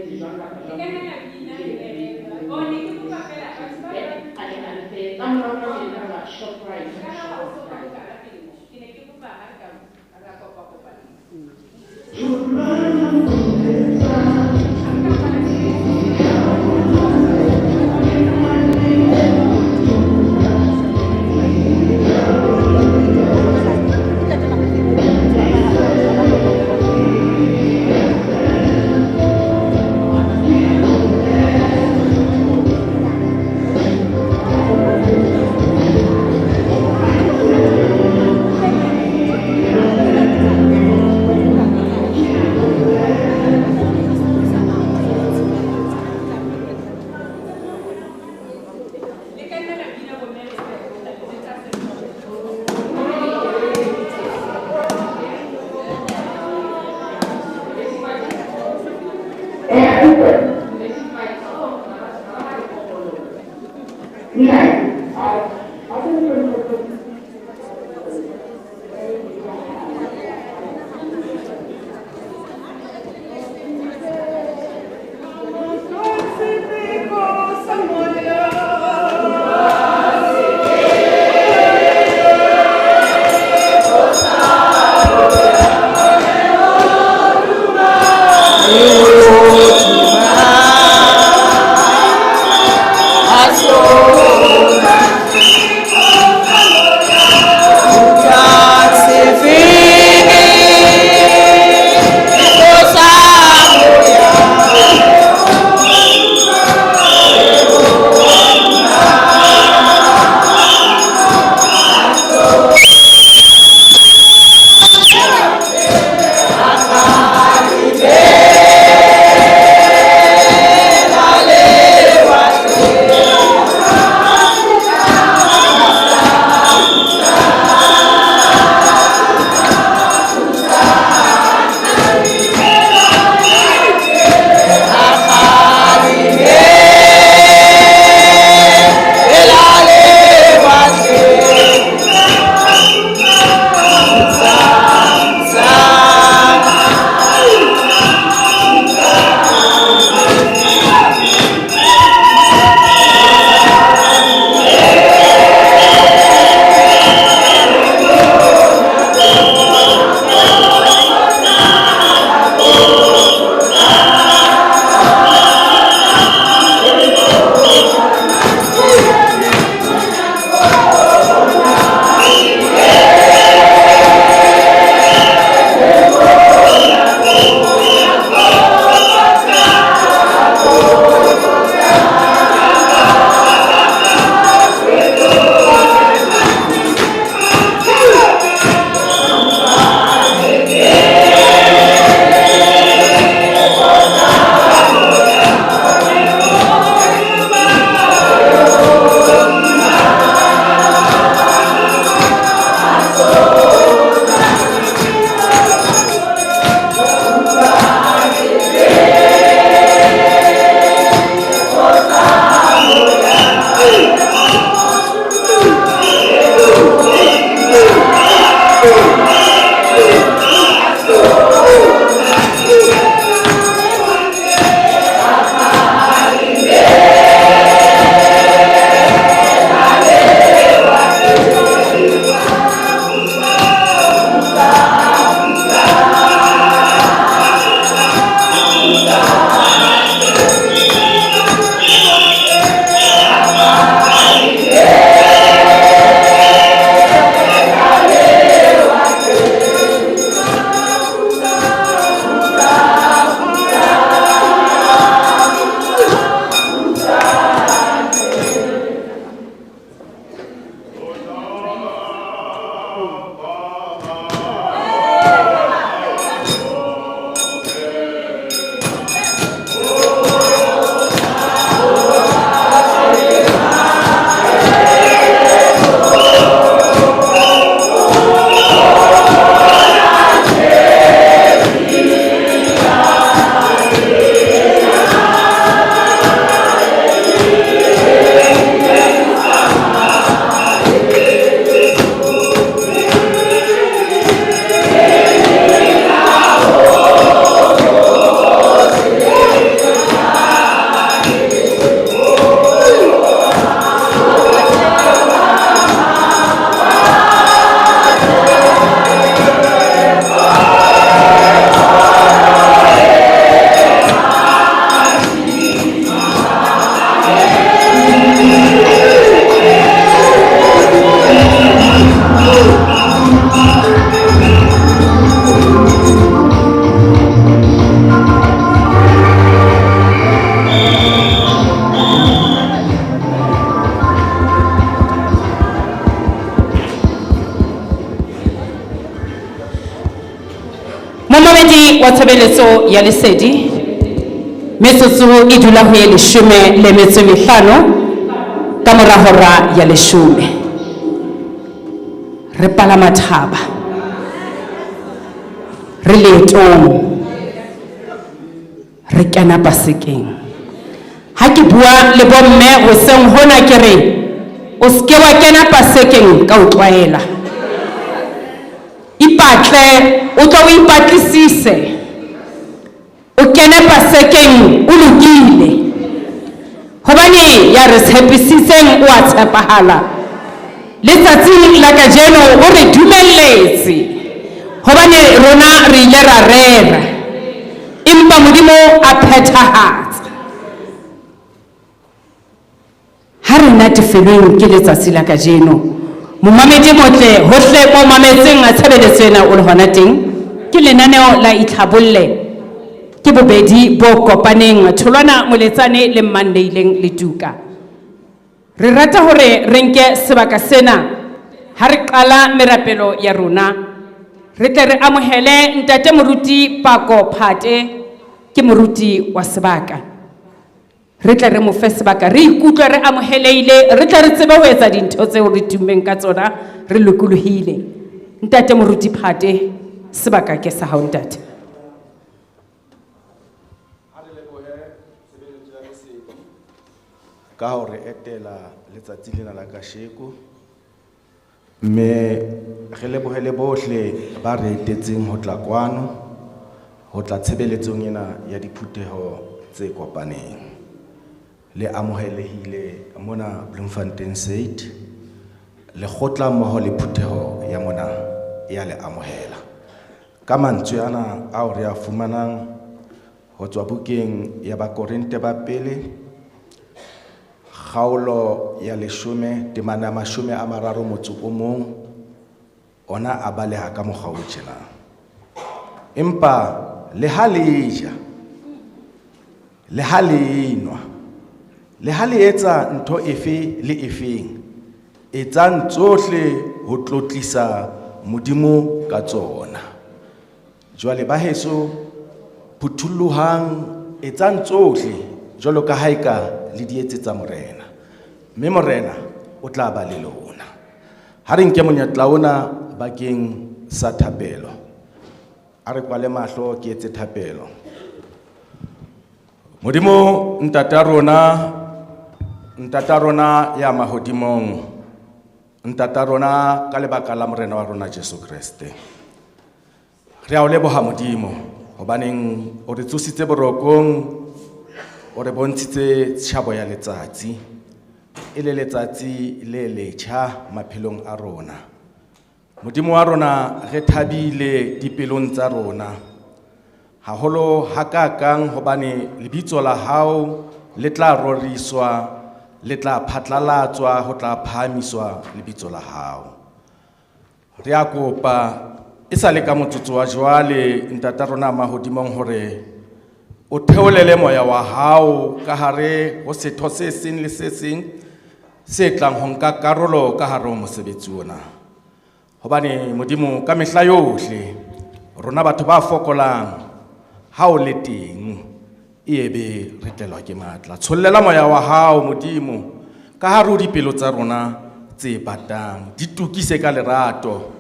etse jwang kapa Le jwang. ka nna la bina le ne re oh, ne ke kopa fela batho ba Eh, a ke a le fe tsa morao tjena ba Shoprite. Ka ha o so ka bokana pele, ke ne ke kopa ha re ka ra kopa kopana. Le ka nna la bina bo mme le tsa setso. Eh, utlwe. Nna, a ke Aso. Momamedi wa tshebeletso ya Lesedi, metsotso e dula ho ye 15 ka mora hora ya 10. Re palama thaba, re leetong, re kena Pasekeng. Ha ke bua le bomme hoseng hona ke re, o seke wa kena Pasekeng ka o tlwaela. Ipatle, o tlo o ipatlisise. O kene Pasekeng o lokile. Hobane ya re tshepisitseng o a tshepahala. Letsatsing la kajeno o re dumelletse. Hobane rona re ile ra rera. Empa Modimo a phethahatsa. Ha re natefelweng ke letsatsi la kajeno. Momamedi motle hohle mo mametseng a tshebeletso ena o le hona teng, ke lenaneo la Itlhabolle. Ke bobedi bo kopaneng Tholwana Moletsane le Mmandeileng Letuka. Re rata hore re nke sebaka sena ha re qala merapelo ya rona. Re tle re amohele Ntate Moruti Pako Phate, ke moruti wa sebaka. Re tle re mo fe sebaka, re ikutlwe re amohelehile, re tle re tsebe ho etsa dintho tseo re tummeng ka tsona, re lokolohile. Ntate Moruti Phate, sebaka ke sa hao ntate. Ha re lebohe tshebeletso ya Lesedi ka ho re etela letsatsi lena la kasheko, mme re lebohe le bohle ba re etetseng ho tla kwano, ho tla tshebeletsong ena ya diphutheho tse kopaneng. Le amohelehile mona Bloemfontein Suid, lekgotla mmoho le phutheho ya mona ya le amohela. Ka mantswe ana ao re a fumanang ho tswa bukeng ya Bakorinte ba pele, kgaolo ya 10, temana ya 31, ona a baleha ka mokgwa o tjena. Empa le ha le ja, le ha le nwa, le ha le etsa ntho efe le efeng, etsang tsohle ho tlotlisa Modimo ka tsona. Jwale ba heso, phuthollohang, etsang tsohle jwalo ka ha eka le di etsetsa Morena, mme Morena o tla ba le lona. Ha re nke monyetla ona bakeng sa thapelo. A re kwale mahlo ke etse thapelo. Modimo ntata rona, ntata rona ya mahodimong, ntata rona ka lebaka la Morena wa rona Jesu Kreste. Re a o leboha Modimo, hobaneng o re tsositse borokong, o re bontshitse tjhabo ya letsatsi, e le letsatsi le letjha maphelong a rona. Modimo wa rona, re thabile dipelong tsa rona. Haholo hakakang hobane lebitso la hao le tla roriswa, le tla phatlalatswa, ho tla phahamiswa lebitso la hao. Re a kopa e sa le ka motsotso wa jwale ntata rona mahodimong hore o theolele moya wa hao ka hare ho setho se seng le se seng se tlang ho nka karolo ka hare ho mosebetsi ona. Hobane Modimo ka mehla yohle rona batho ba fokolang ha o le teng e ebe re tlelwa ke matla. Tshollela moya wa hao Modimo ka hare ho dipelo tsa rona tse batang, di tukise ka lerato,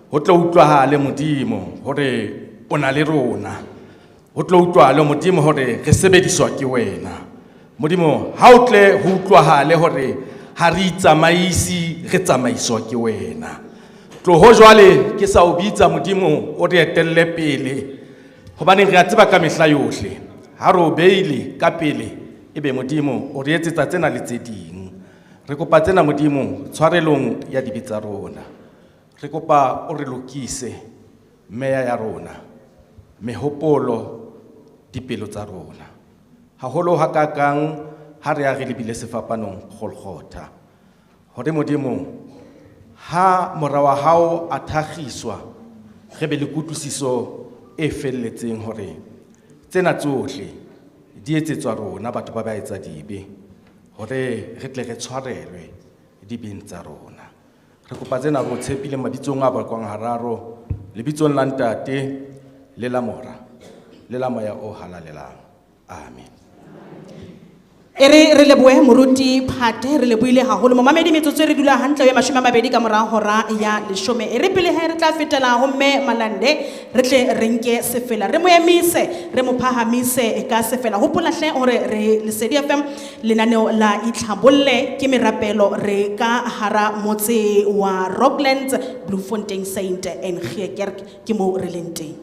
ho tlo utlwahale Modimo hore o na le rona, ho tlo utlwahale Modimo hore re sebediswa ke wena. Modimo ha o tle ho utlwahale hore ha re itsamaise, re tsamaiswa ke wena. Tloho jwale ke sa o bitsa Modimo o re etelle pele, hobane re a tseba ka mehla yohle ha re o beile ka pele ebe Modimo o re etsetsa tsena le tse ding. Re kopa tsena Modimo tshwarelong ya dibe tsa rona. Re kopa o re lokise meya ya rona, mehopolo, dipelo tsa rona. Haholo hakakang ha re ya re lebile sefapanong Golgotha. Hore Modimo ha mora wa hao a thakgiswa, re be le kutlwisiso e felletseng hore tsena tsohle di etsetswa rona batho ba ba etsa dibe, hore re tle re tshwarelwe dibeng tsa rona. Re kopa tsena re o tshepile mabitsong a bakwang hararo, lebitsong la Ntate le la Mora le la Moya o Halalelang. Amen. E re re lebohe moruti Phate, re lebohile haholo. Momamedi metsotso e re dula hantle ya 20 ka mora hora ya 10. E re pele he re tla fetela ho mme Malande, re tle re nke sefela, re mo emise, re mo phahamise ka sefela. Hopola hle hore re Lesedi FM lenaneo la Itlhabolle ke merapelo, re ka hara motse wa Rocklands, Bloemfontein Saint and Geekerk ke moo re leng teng.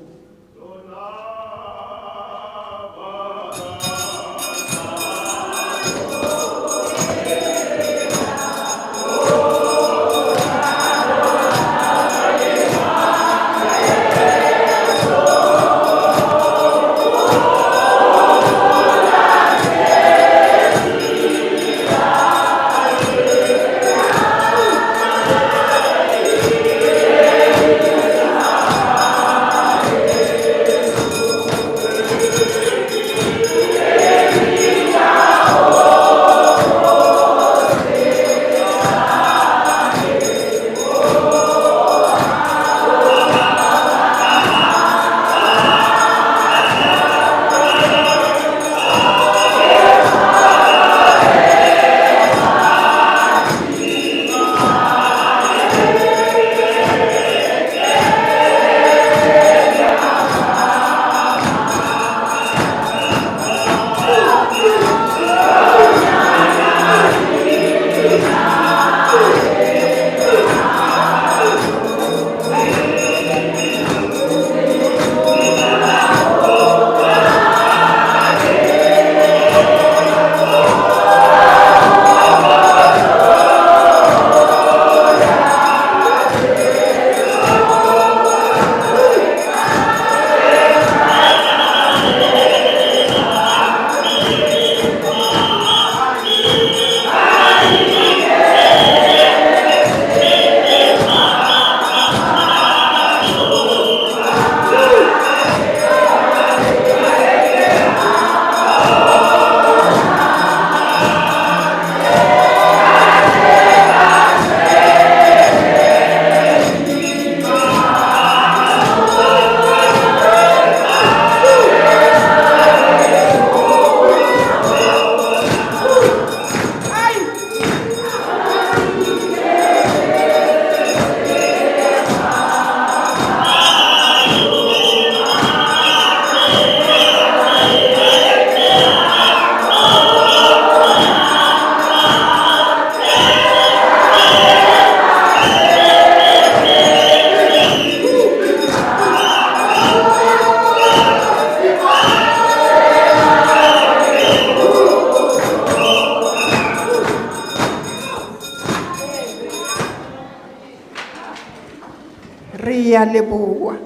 Re a leboha,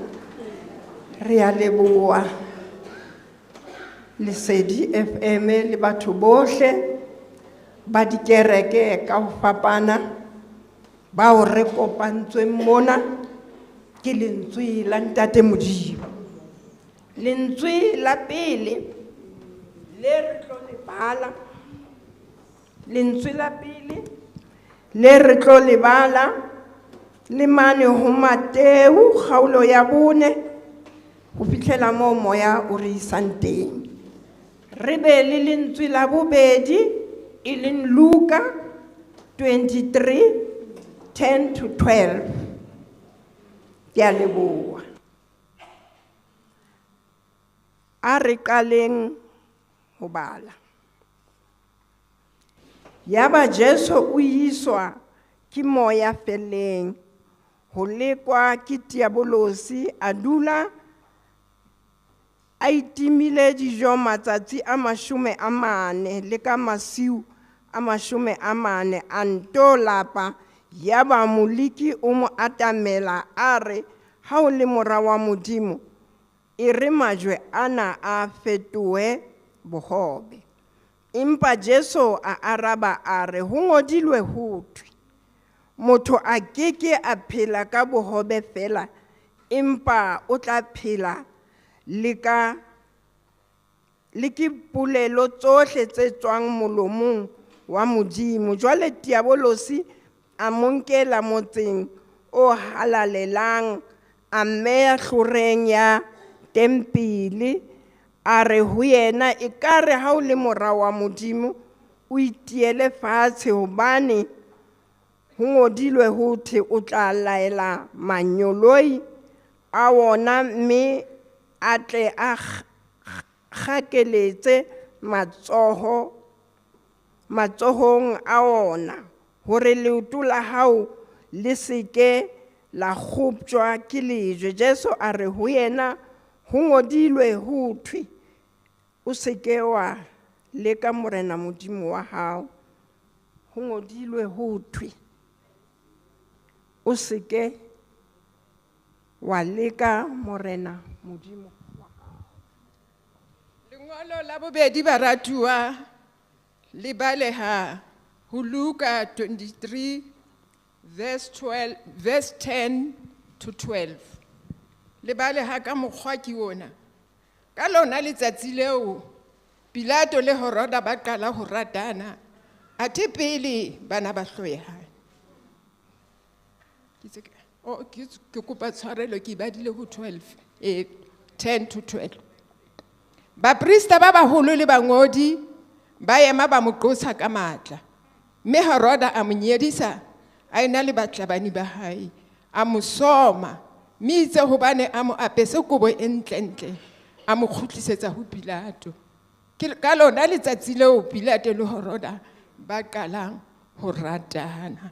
re a leboha Lesedi FM le batho bohle ba dikereke ka ho fapana bao re kopantsweng mona ke lentswe la Ntate Modimo. Lentswe la pele le re tlo le bala, lentswe la pele le re tlo le bala le mane ho Mateu kgaolo ya 4 ho fihlela moo moya o re isang teng. Re be le lentswe la bobedi e leng Luka 23:10 to 12. Ke a leboha. A re qaleng ho bala. Yaba Jesu o iswa ke moya felleng ho lekwa ke diabolosi, a dula a itimile dijo matsatsi a 40 le ka masiu a 40, a nto lapa. Yaba moliki o mo atamela a re, ha o le mora wa Modimo, e re majwe ana a fetohe bohobe. Empa Jesu a araba a re, ho ngodilwe ho thwe, motho a keke a phela ka bohobe fela, empa o tla phela le ka le ke polelo tsohle tse tswang molomong wa Modimo. Jwale diabolosi a mo nkela motseng o halalelang, a mmeya hloreng ya tempele, A re ho yena, ekare ha o le mora wa Modimo, o itiele fatshe, hobane ho ngodilwe ho thwe o tla laela manyoloi a wona, mme a tle a kgakeletse matsohong a wona, hore leoto la hao le se ke la kgoptjwa ke lejwe. Jesu a re ho yena, ho ngodilwe ho thwe, o se ke wa leka Morena Modimo wa hao. Ho ngodilwe ho thwe, o se ke wa leka Morena Modimo wa hao. Lengolo la bobedi baratuwa le baleha ho Luka 23 verse 12, verse 10 to 12. Le baleha ka mokgwa ke ona. Ka lona letsatsi leo Pilato le Heroda ba qala ho ratana, athe pele bana ba hloyana. Ke tse ka-, oh, ke ke kopa tshwarelo, ke badile ho 12, 10 to 12. Baprista ba baholo le bangodi ba ema ba mo qosa ka matla. Mme Heroda a mo nyedisa, a ena le bahlabani ba hae, a mo soma, mme itse hobane a mo apese kobo e ntlentle, a mo kgutlisetsa ho Pilato. Ke ka lona letsatsi leo Pilato le Heroda ba qalang ho ratana.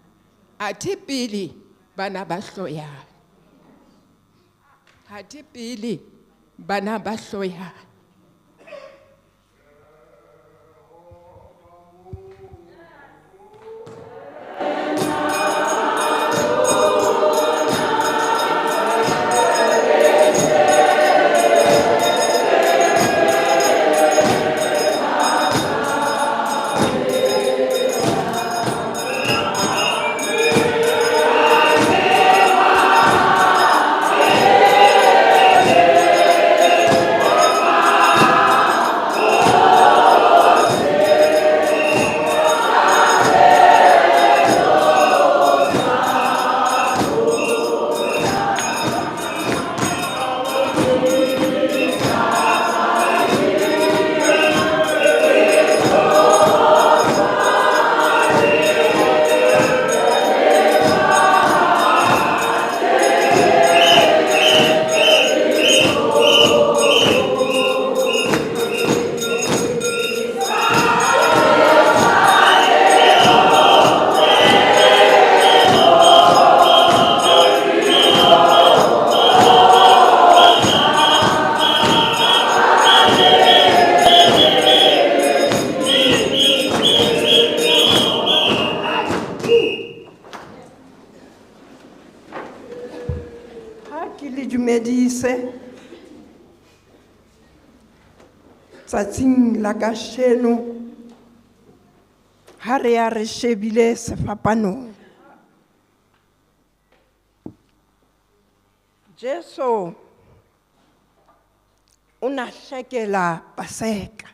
Athe pele bana ba hloyana. Athe pele bana ba hloyana. Tsatsing la kasheno ha re ya re shebile sefapanong, Jesu o na hlekela Paseka,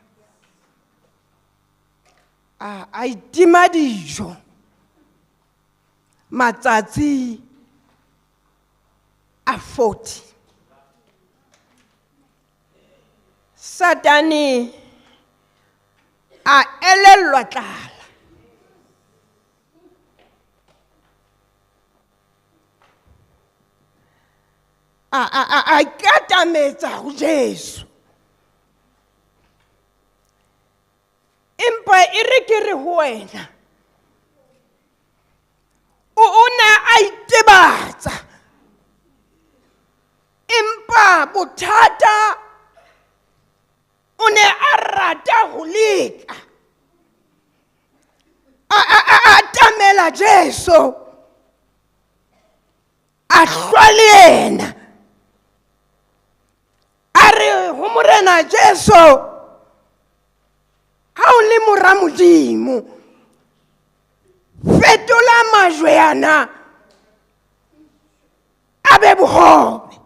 a itima dijo matsatsi a 40. Satane a elellwa tlala. A ikatametsa ho Jesu. Empa e re ke re ho wena, o na a itebatsa. Empa bothata o ne a rata ho leka. A atamela Jesu, a hlwa le yena. A re ho Morena Jesu, ha o le mora Modimo, fetola majwe ana a be bohobe.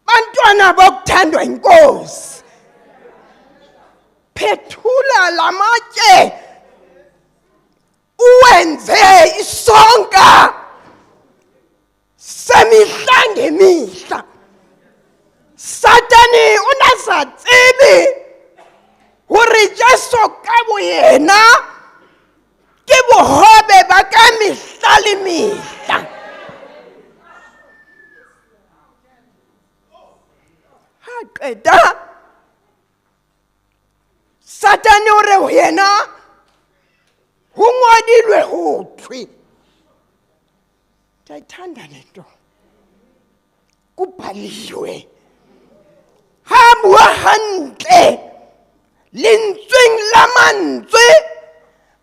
Bantwana bokuthandwa inkosi, phethula lamatshe uwenze isonka semihla ngemihla. Satani re Jesu ka boyena ke bohobe ba ka mehla le mehla. Ha qeta Satane o re ho yena ho ngodilwe ho thwe. Ndiyayithanda le nto. Kubhaliwe. Ha bua hantle lentsweng la mantswe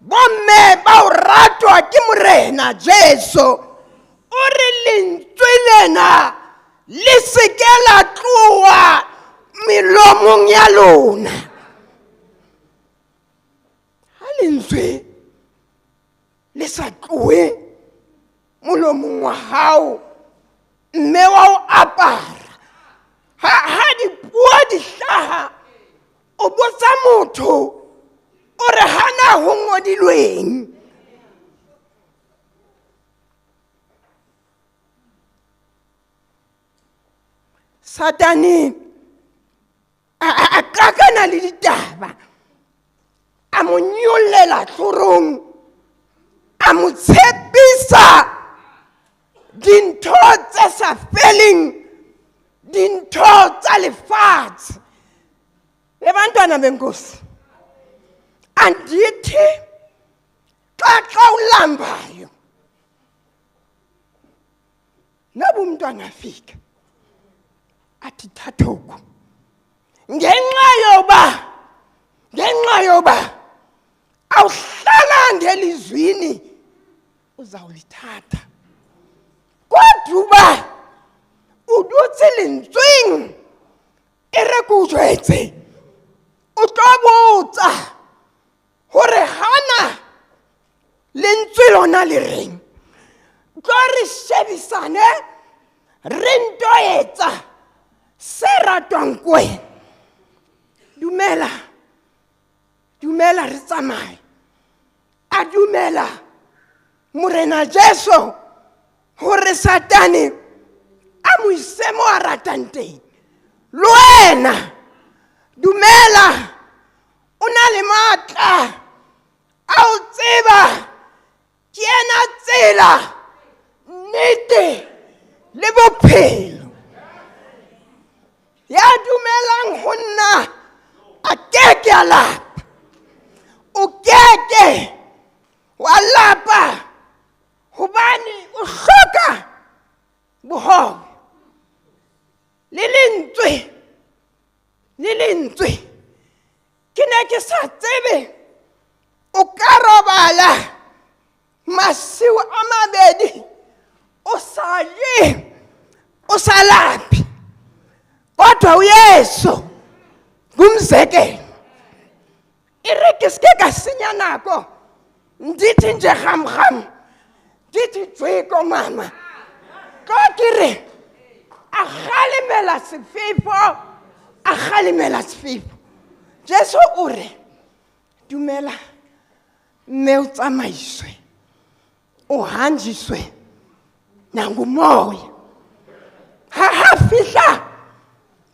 bomme ba o ratwa ke Morena Jesu o re lentswe lena le se ke la tloha melomong ya lona. Ha lentswe le sa tlohe molomong wa hao mme wa o apara ha dipuo di hlaha o botsa motho o re hana ho ngodilweng. Satane a kakana le ditaba a mo nyollela tlhorong a mo tshepisa dintho tse sa feleng dintho tsa lefatshe. Le bantwana benkosi andithi xa ulambayo noba umntwana afika athi thatha oku ngenxa yoba awuhlalanga elizwini uzawulithatha kodwa uba o dutse lentsweng e re ke o jwetse o tlo botsa hore hana lentswe lona le reng tlo re shebisane re nto etsa se ratwang ke wena. Dumela dumela re tsamaye. A dumela Morena Jesu hore Satane a mo ise mo a ratang teng. Le wena dumela o na le matla a o tseba ke yena tsela nnete le bophelo. Ya dumelang ho nna a keke a lapa. O keke wa lapa hobane o hloka bohobe le lentswe le lentswe. Ke ne ke sa tsebe o ka robala masiu a mabedi o sa je o sa lape kodwa uYesu ngumzekelo. E re ke se ke ka senya nako ndithi nje gamgam ndithi jweko mama tlo ke re a kgalemela sefefo a kgalemela sefefo. Jesu o re dumela mme o tsamaiswe o hanjiswe nangumoya. Ha fihla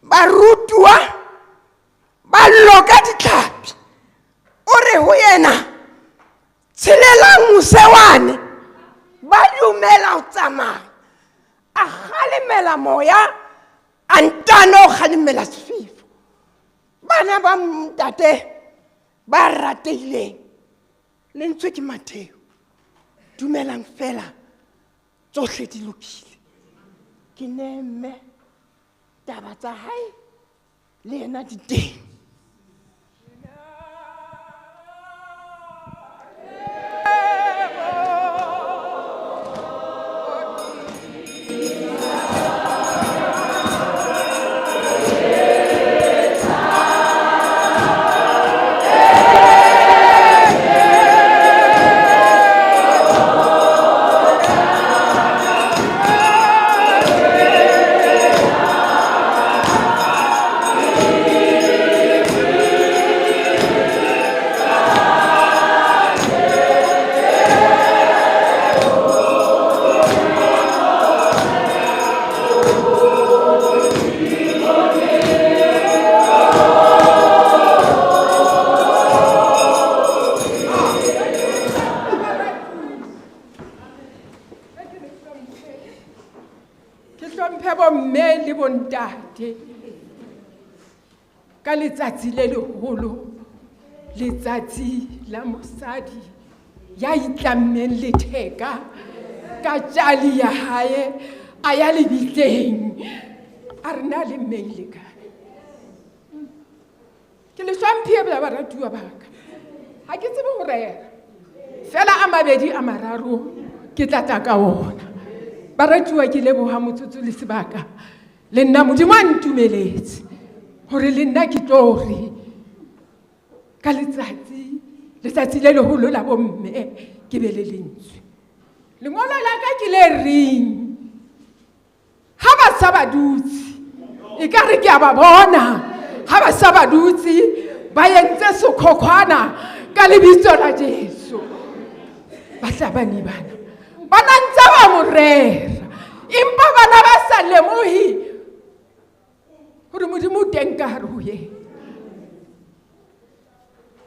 barutuwa ba loka ditlhapi o re ho yena tshelelang mose wane. Ba dumela ho tsamaya. A kgalemela moya a ntano o kgalemela sefefo. Bana ba ntate ba ratehileng lentswe ke Matheo dumelang fela tsohle di lokile. Ke ne mme taba tsa hae le yena di teng. Ntate ka letsatsi le leholo, letsatsi la mosadi ya itlammeng letheka ka tjale ya hae a ya lebitleng, a re na le mme ile kae? Ke le hlomphile bla baratuwa ba ka. Ha ke tsebe ho rera. Fela a mabedi a mararo ke tla tla ka ona. Baratuwa, ke leboha motsotso le sebaka. Le nna Modimo a ntumeletse hore le nna ke tlo re ka letsatsi, letsatsi le leholo la bomme ke be le lentswe. Lengolo la ka ke le reng ha ba sa ba dutse, ekare ke a ba bona ha ba sa ba dutse ba entse sekhokhwana ka lebitso la Jesu. Bahlabani bana ba na ntse ba mo rera, empa bana ba sa lemohe hore Modimo o teng ka hare ho yena.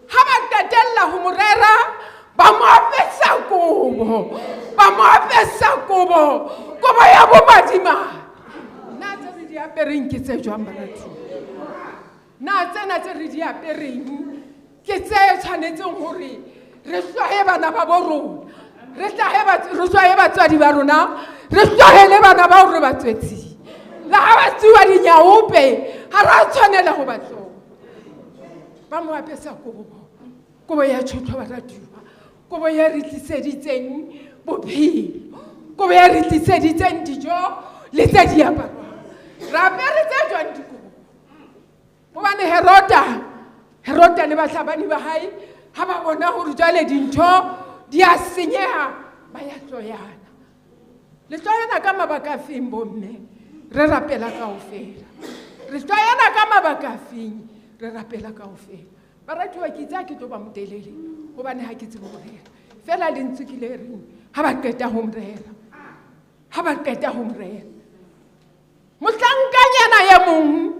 Ha ba qetella ho mo rera, ba mo apesa kobo, ba mo apesa kobo, kobo ya bomadimabe. Na tse re di apereng ke tse jwang, baratuwa? Na tsena tse re di apereng ke tse tshwanetseng hore re hlwaye bana ba bo rona, re hlwaye batswadi ba rona, re hlwaye le bana bao re ba tswetseng? Le ha ba tsuba dinyaope, ha ra tshwanela ho ba hloya. Ba mo apesa kobo, kobo ya tjhotlo, baratuwa, kobo ya re tliseditseng bophelo, kobo ya re tliseditseng dijo le tse di aparwang. Re apere tse jwang dikobo? Hobane Herota le bahlabani ba hae ha ba bona hore jwale dintho di a senyeha, ba ya hloyana. Le hloyana ka mabaka a feng, bomme? Re rapela kaofela. Re hloyana ka mabaka a feng? Re rapela kaofela. Baratuwa, ke itse ha ke tlo ba motelele hobane ha ke tsebe ho rera. Feela lentswe ke le reng ha ba qeta ho mo rera, ha ba qeta ho mo rera, mohlankanyana e mong,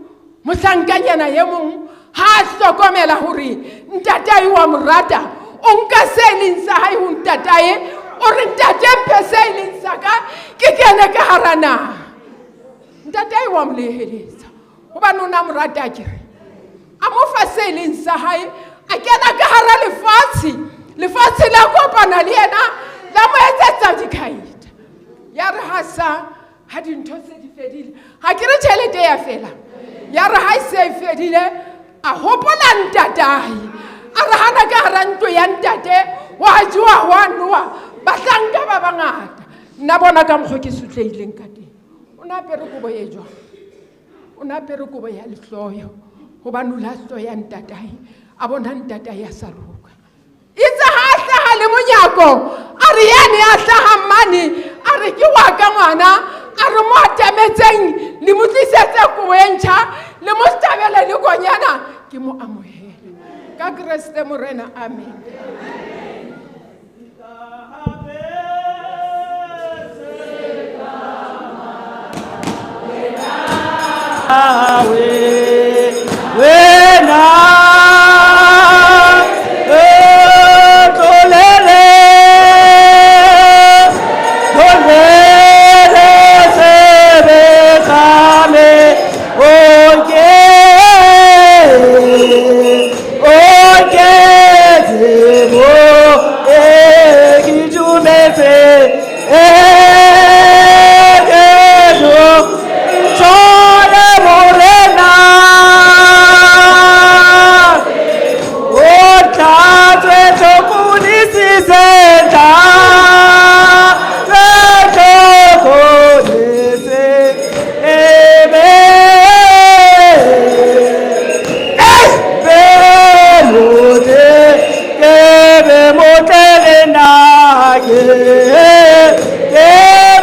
mohlankanyana e mong ha a hlokomela hore ntatae wa mo rata, o nka se leng sa hae ho ntatae, o re ntate mphe se leng sa ka ke kene ka hara naha. Ntatae wa mo leheletsa hobane o na mo rata akere. A mo fa se leng sa hae, a kena ka hara lefatshe, lefatshe la kopana le yena, la mo etsetsa dikhaita. Ya re ha sa, ha dintho se di fedile, ha ke re tjhelete ya fela. Ya re ha e se e fedile, a hopola ntatae, a re hana ka hara ntlo ya ntate, wa jowa, wa nowa, bahlanka ba bangata. Nna bona ka mokgwa ke sotlehileng ka teng. O na apere kobo e jwang? O na apere kobo ya lehloyo, hobane o la hloya ntatae, a bona ntatae a sa loka. Itse ha a hlaha le monyako, a re yane a hlahang mane, a re ke wa ka ngwana, a re mo atametseng, le mo tlisetse kobo e ntjha, le mo hlabele le konyana, ke mo amohele. Ka Kreste Morena, amen. Wena, tlolele, tlolele sebe sa me, o ke tsebo e ke dumetse, e ke tshwane Morena. O tlatswe tlhokolisise, tlatswe tlhokolise, ebe, be motle, ke be motle le nna, ke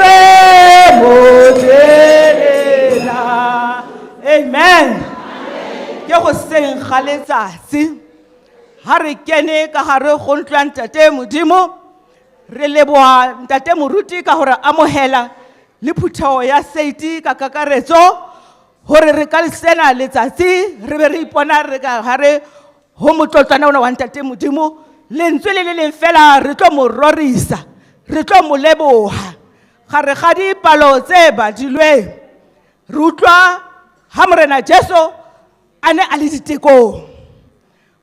be motle le nna. Amen. Ke go seng ga letsatsi ha re kene ka hare go ntlo ya Ntate Modimo, re leboha Ntate Moruti ka hore amohela le phutheho ya Seiti ka kakaretso hore re ka sena letsatsi re be re ipona re ka hare ho motlotlwana ona wa Ntate Modimo. Lentswe le le leng fela re tlo mo rorisa, re tlo mo leboha. Gare ga dipalo tse badilweng, re utlwa Ha Morena Jesu a ne a le ditekong.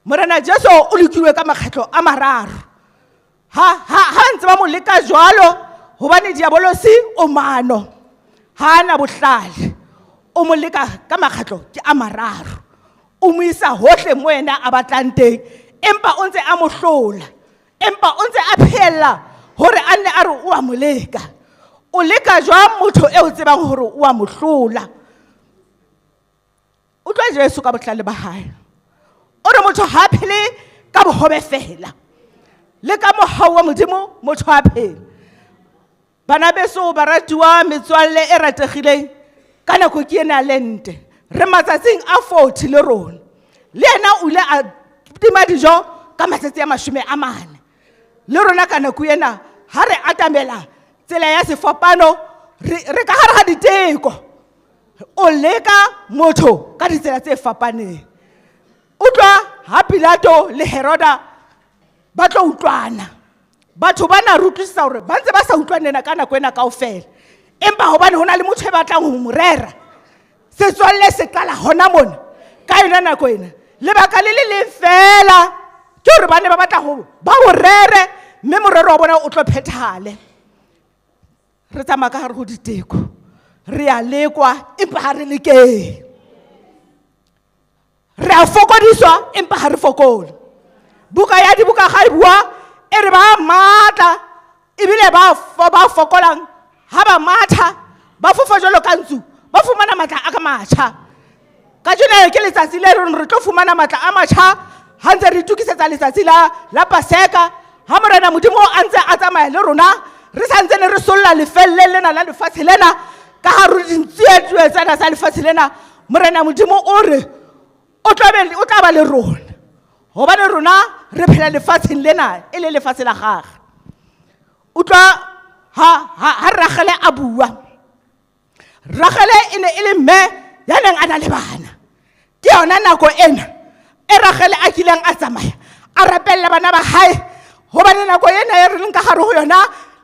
Morena Jesu o lekilwe ka makgetlo a mararo. Ha ntse ba mo leka jwalo, hobane diabolosi o mano. Ha ana bohlale. O mo leka ka makgetlo ke a mararo. O mo isa hohle mo yena a batlang teng, empa o ntse a mo hlola. Empa o ntse a phehella hore a nne a re o a mo leka. O leka jwang motho eo tsebang hore o a mo hlola? Utlwa Jesu ka bohlale ba hae. O re motho ha phele ka bohobe fela. Le ka mohau wa Modimo motho ha phele. Bana beso baratuwa metswalle e rategileng ka nako ke ena lente. Re matsatsing a 40 le rona. Le yena o ile a tima dijo ka matsatsi a 40. Le rona ka nako ena ha re atamela tsela ya sefapano re ka hare ha diteko. O leka motho ka ditsela tse fapaneng. Utlwa ha Pilato le Heroda ba tlo utlwana. Batho bana re utlwisisa hore ba ntse ba sa utlwane na ka nako ena kaofela. Empa hobane ho na le motho e batlang ho mo rera. Setswalle se qala hona mona ka yona nako ena. Lebaka le le leng fela ke hore ba ne ba batla ho ba mo rere mme morero wa bona o tlo phethahale. Re tsamaya ka hare ho diteko. Re a lekwa empa ha re lekeng. Re a fokodiswa empa ha re fokole. Buka ya dibuka ga e bua e re ba matla ebile ba fokolang ha ba matha ba fofa jwalo ka ntsu ba fumana matla a ka matjha. Kajeno ke letsatsi le reng re tlo fumana matla a matjha ha ntse re itokisetsa letsatsi la Paseka. Ha Morena Modimo a ntse a tsamaya le rona re sa ntse ne re solla lefelle lena la lefatshe lena ka ha re dintsietsuwe tsena tsa lefatshe lena. Morena Modimo o re o tla be o tla ba le rona hobane rona re phela lefatsheng lena e le lefatshe la gagwe. Utlwa ha Ragele a bua. Ragele e ne e le mme ya neng a na le bana. Ke yona nako ena e Ragele a kileng a tsamaya a rapella bana ba hae hobane nako ena e re leng ka hare ho yona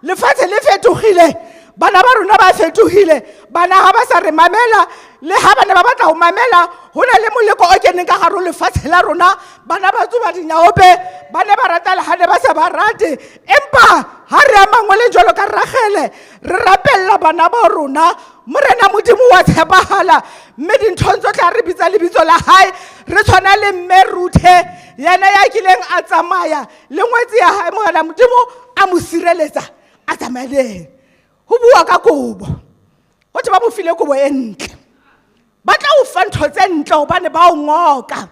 lefatshe le fetohile. Bana ba rona ba fetohile. Bana ha ba sa re mamela le ha bana ba batla ho mamela ho na le moleko o keneng ka hare ho lefatshe la rona. Bana ba tsuba dinyaope, ba ne ba rata le ha ne ba sa ba rate. Empa ha re ya mangweleng jwalo ka Ragele re rapella bana ba rona. Morena Modimo wa tshepahala mme dinthong tsohle ha re bitsa lebitso la hae re tshwana le mme Ruthe yena ya kileng a tsamaya le ngwetsi ya hae. Morena Modimo a mo sireletsa a tsamaya le yena. Ho bua ka kobo. Ho thwe ba mo file kobo e ntle. Ba tla o fa ntho tse ntle hobane ba o ngoka.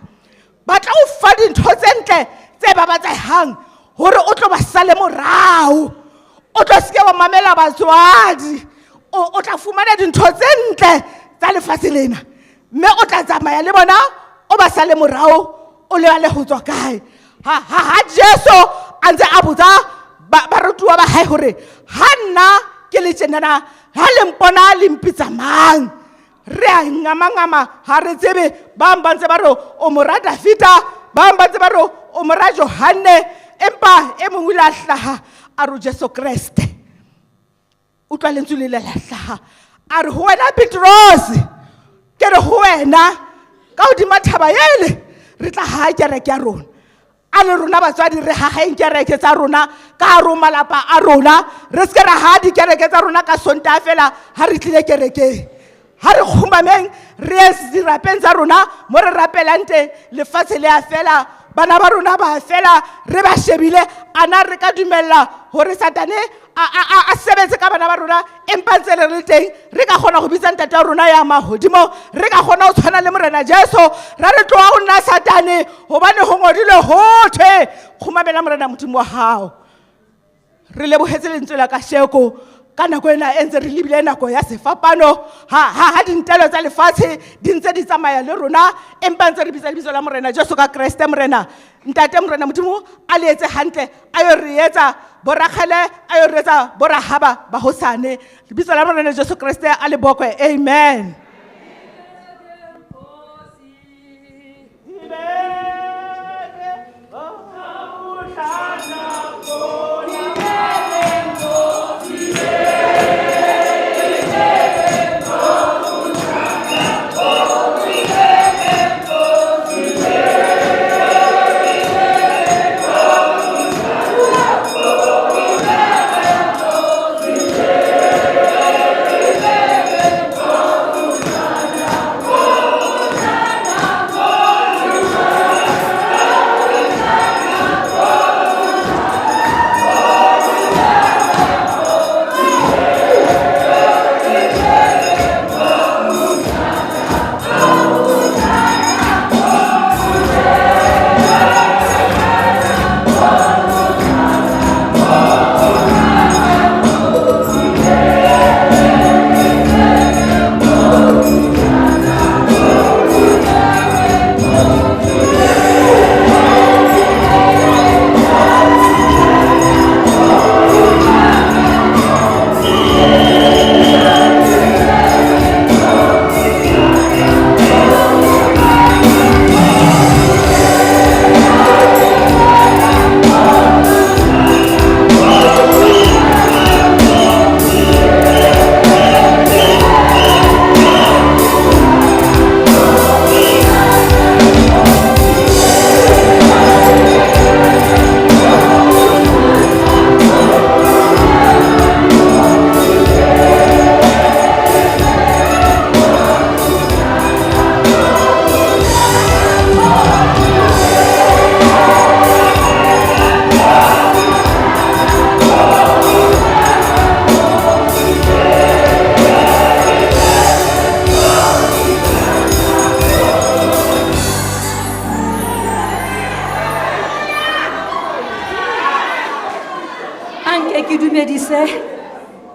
Ba tla o fa dintho tse ntle tse babatsehang hore o tlo ba sale morao. O tlo seke wa mamela batswadi. O tla fumana dintho tse ntle tsa lefatshe lena. Mme o tla tsamaya le bona o ba sale morao o lebale ho tswa kae. Ha Jesu a ntse a botsa barutuwa ba hae hore ha nna ke le tjenana ha le mpona le mpitsa mang? Re a ngamangama ha re tsebe. Ba bang ba ntse ba re o mora Dafita, ba bang ba ntse ba re o mora Johanne, empa e mong o ile a hlaha a re Jesu Kreste. Utlwa lentswe le ile la hlaha a re ho wena Petrose, ke re ho wena ka hodima thaba ele re tla haha kereke ya rona. A le rona batswadi re haheng kereke tsa rona ka hare ho malapa a rona. Re se ke ra haha dikereke tsa rona ka Sontaha fela ha re tlile kerekeng. Ha re kgumameng re ye dirapeng tsa rona mo re rapelang teng. Lefatshe le a fela, bana ba rona ba a fela, re ba shebile. A na re ka dumella hore Satane a sebetse ka bana ba rona empa ntse re le teng? Re ka kgona ho bitsa ntate wa rona ya mahodimo, re ka kgona ho tshwana le Morena Jesu ra re tloha ho nna Satane hobane ho ngodilwe ho thwe kgumamela Morena Modimo wa hao. Re lebohetse lentswe la kasheko ka nako ena e ntse re lebile nako ya sefapano. Ha dintelo tsa lefatshe di ntse di tsamaya le rona empa ntse re bitsa lebitso la Morena Jesu ka Kreste. Morena Ntate Morena Modimo a le etse hantle, a yo re etsa boragele, a yo re etsa borahaba ba hosane. Lebitso la Morena Jesu Kreste a le bokwe. Amen. Ke ke dumedise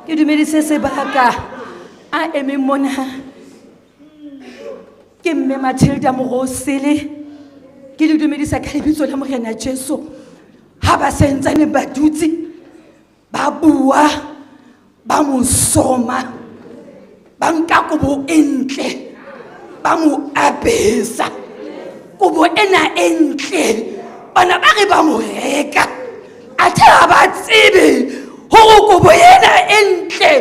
ke dumedise sebaka a emeng mona ke mme Matilda Morosele ke le dumedisa ka lebitso la Morena Jesu ha ba sentsane ba dutse ba bua ba mo soma ba nka kobo e ntle ba mo apesa kobo ena e ntle bana ba re ba mo reka athe ha ba tsebe hore kobo ena e ntle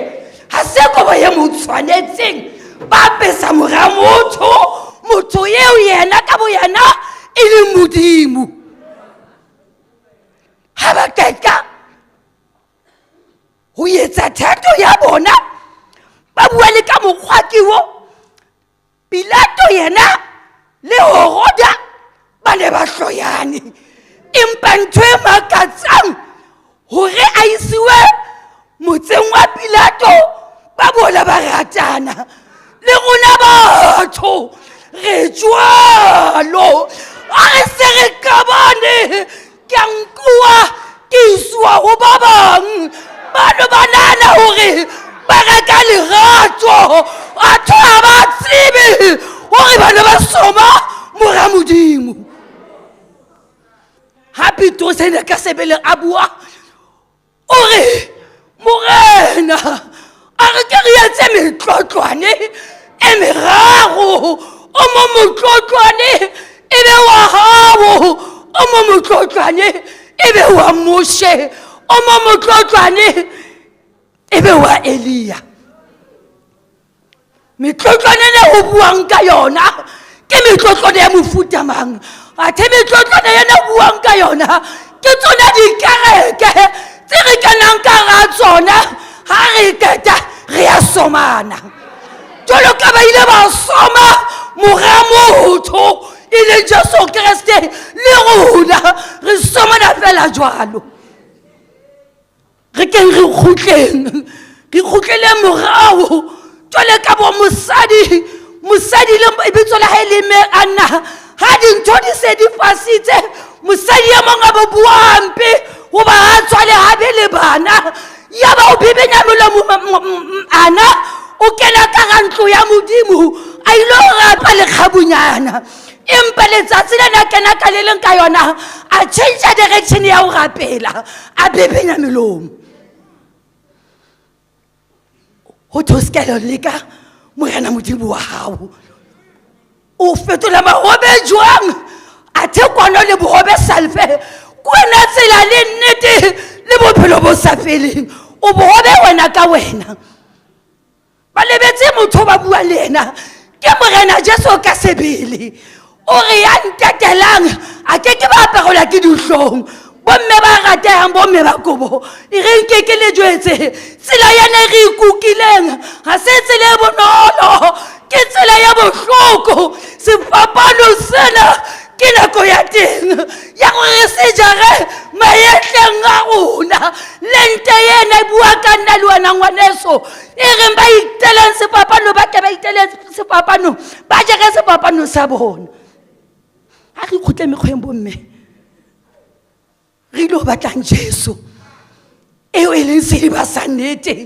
ha se kobo e mo tshwanetseng ba apesa mora motho motho eo yena ka bo yena e leng modimo ha ba qeta ho etsa thato ya bona ba bua le ka mokgwa ke wo Pilato yena le Heroda ba ne ba hloyane empa ntho e makatsang hore a isiwe motseng wa Pilato ba bola ba ratana le rona batho re jwalo a re se re kabane ke a nkuwa ke isiwa ho ba bang ba no ba nahana hore ba reka lerato atho ha ba tsebe hore ba ne ba soma mora modimo ha Petrose ne ka sebele a bua o re morena a re ke re etse metlotlwane e meraro o mo motlotlwane e be wa gago o mo motlotlwane e be wa Moshe o mo motlotlwane e be wa Elia metlotlwane ne o buang ka yona ke metlotlwane ya mofuta mang athe metlotlwane ena o buang ka yona ke tsona dikereke tse re kenang ka ga tsona ha re qeta re ya somana jwalo ka ba ile ba soma mora motho e leng Jesu Kreste le rona re somana fela jwalo re keng re kgutleng re kgutlele morao jwale ka bo mosadi mosadi le ebitso la hae le mme Anna ha dintho di se di fasitse mosadi e mong a bo bua hampe hoba ha tswale ha be le bana ya ba o bebenya molomo ana o kena ka ga ntlo ya modimo a ile go rapa lekgabunyana empa letsatsi le na kena ka le leng ka yona a change direction ya go rapela a bebenya melomo go thwe o se ka lo leka morena modimo wa gago o fetola magobe jwang athe kwano le bogobe salfe ke wena tsela le nnete le bophelo bo sa feleng o bogobe wena ka wena ba lebetse motho ba bua le ena ke morena Jesu ka sebele o re ya ntatelang a ke ke ba aparelwa ke dihlong bomme ba ratehang bomme ba kobo e re nke ke le jwetse tsela yane re ikukileng ga se tsela e bonolo ke tsela ya bohloko sefapano sena ke nako ya teng ya gore re se jare maetleng a rona lente ena e bua ka nna le wena ngwaneso e reng ba iteleng sefapano ba ke ba iteleng sefapano ba jere sefapano sa bona ga re ikgutle mekgweng bomme re ile go batlang Jesu eo e leng sediba sa nnete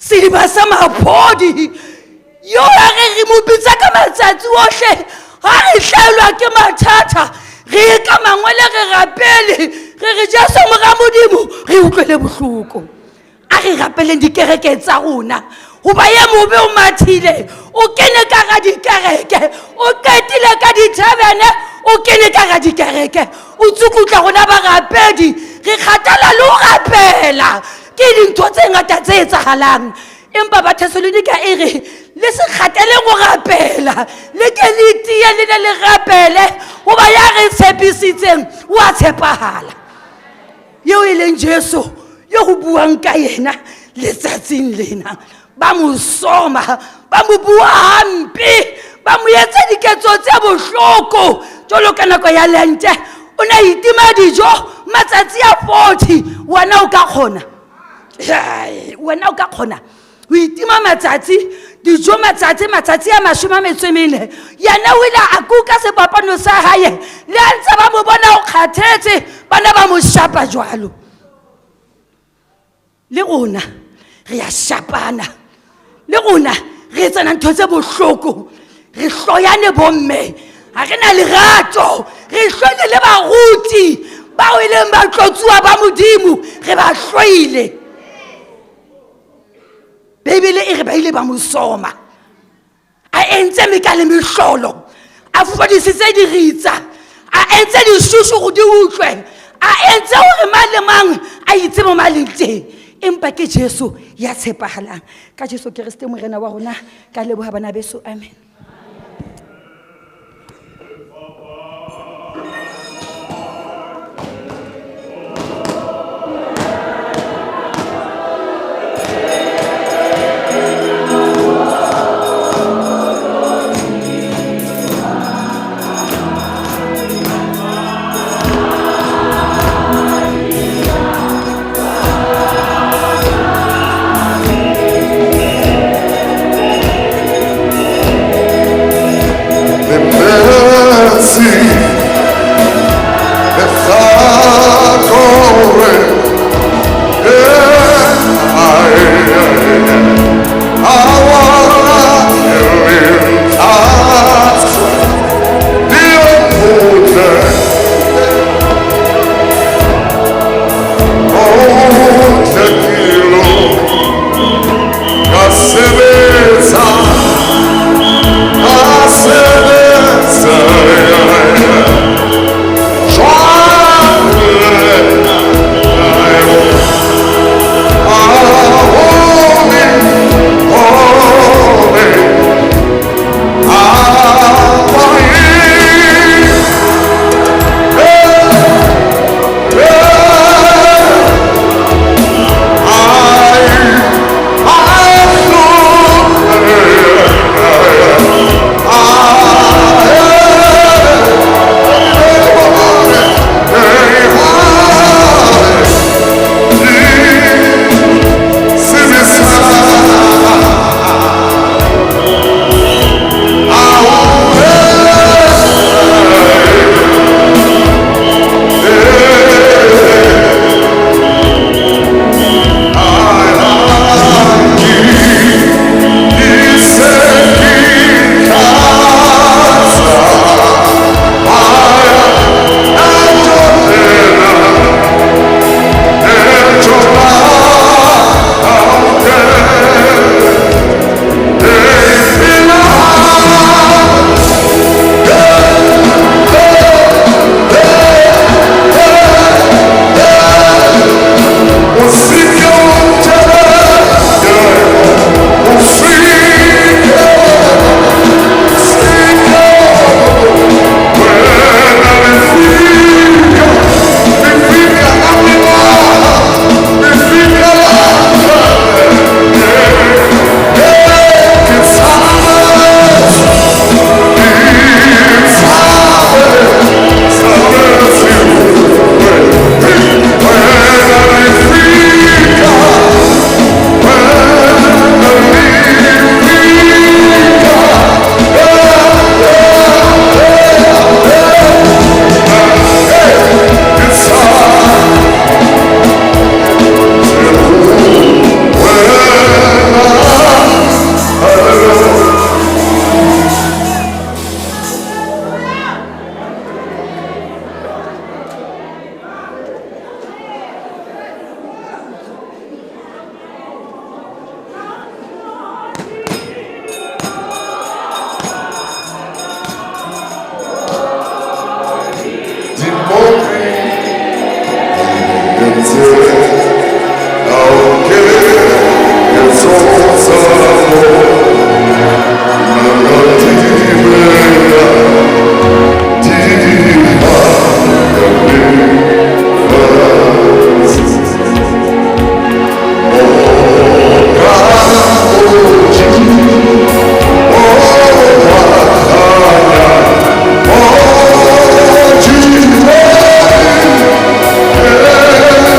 sediba sa maphodi yo a re re mo bitsa ka matsatsi ohle ga re hlaelwa ke mathata re ye ka mangwele re rapele re re Jesu mora modimo re utlwele bohloko a re rapeleng dikereke tsa rona goba ye mobe o mathile o kene ka ga dikereke o qetile ka dithabene o kene ka ga dikereke o tsukutla rona barapedi re kgathala le go rapela ke dintho tse ngata tse etsagalang empa ba Thessalonika e re le se kgateleng go rapela le ke le tie le ne le rapele goba ya re tshepisitseng o a tshepagala yeo e leng Jesu yo go buang ka yena letsatsing lena ba mo soma ba mo bua hampe ba mo etsa diketso tse bohloko jalo ka nako ya lente o ne a itima dijo matsatsi a 40 wena o ka kgona wena o ka kgona o itima matsatsi dijo matsatsi matsatsi a mashome a metso e mene yena o ile a kuka sefapano sa hae le a ntse ba mo bona o kgathetse bana ba mo shapa jwalo. Le rona re a shapana, le rona re etsana ntho tse bohloko, re hloyane bomme, ha re na lerato, re hloile le baruti bao e leng batlotsuwa ba Modimo, re ba hloile. Bibele e re ba ile ba mo soma, a entse meka le mehlolo, a fodisitse diritsa, a entse dishushu hore di utlwe, a entse hore mang le mang a itse mo a leng teng. Empa ke Jesu ya tshepahalang. Ka Jesu Kreste Morena wa rona, ka leboha bana beso. Amen.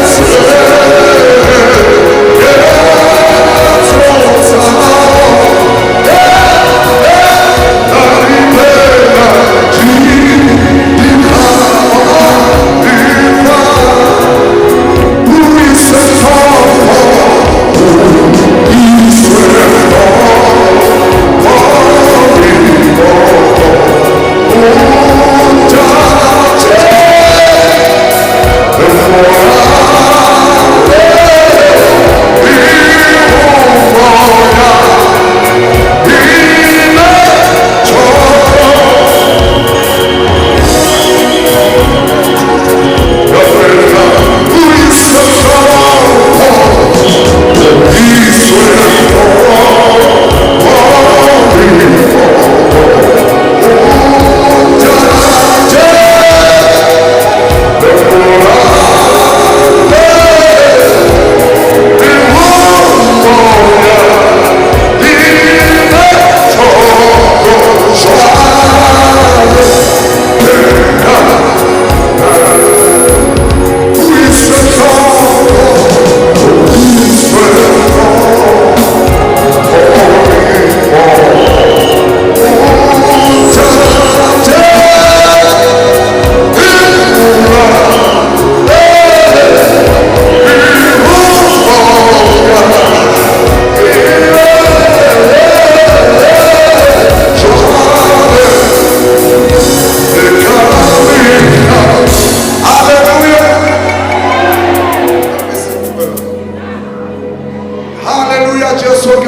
Jesus.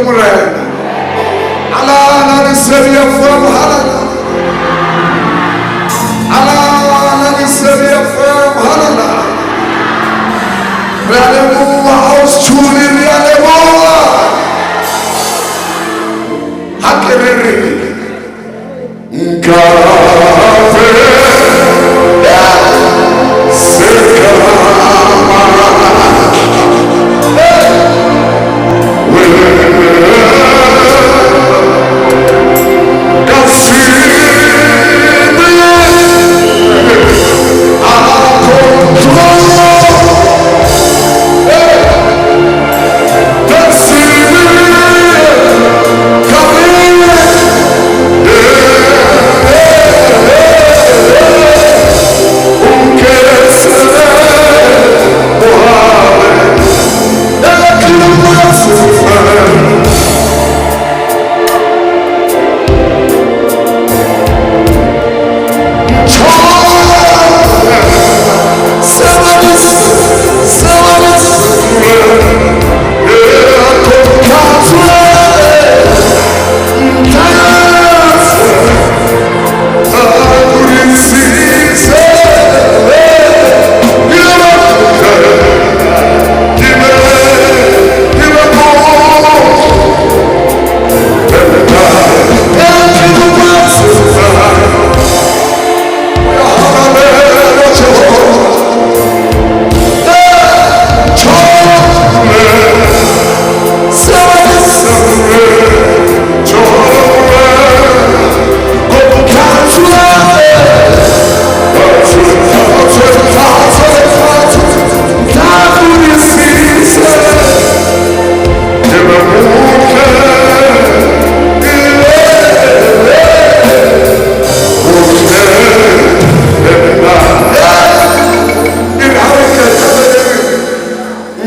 Ke Morena. Alala Lesedi FM, halala. Alala Lesedi FM, halala. Re a leboha, Ausi Tshole, re a leboha. Ha ke re re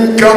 nka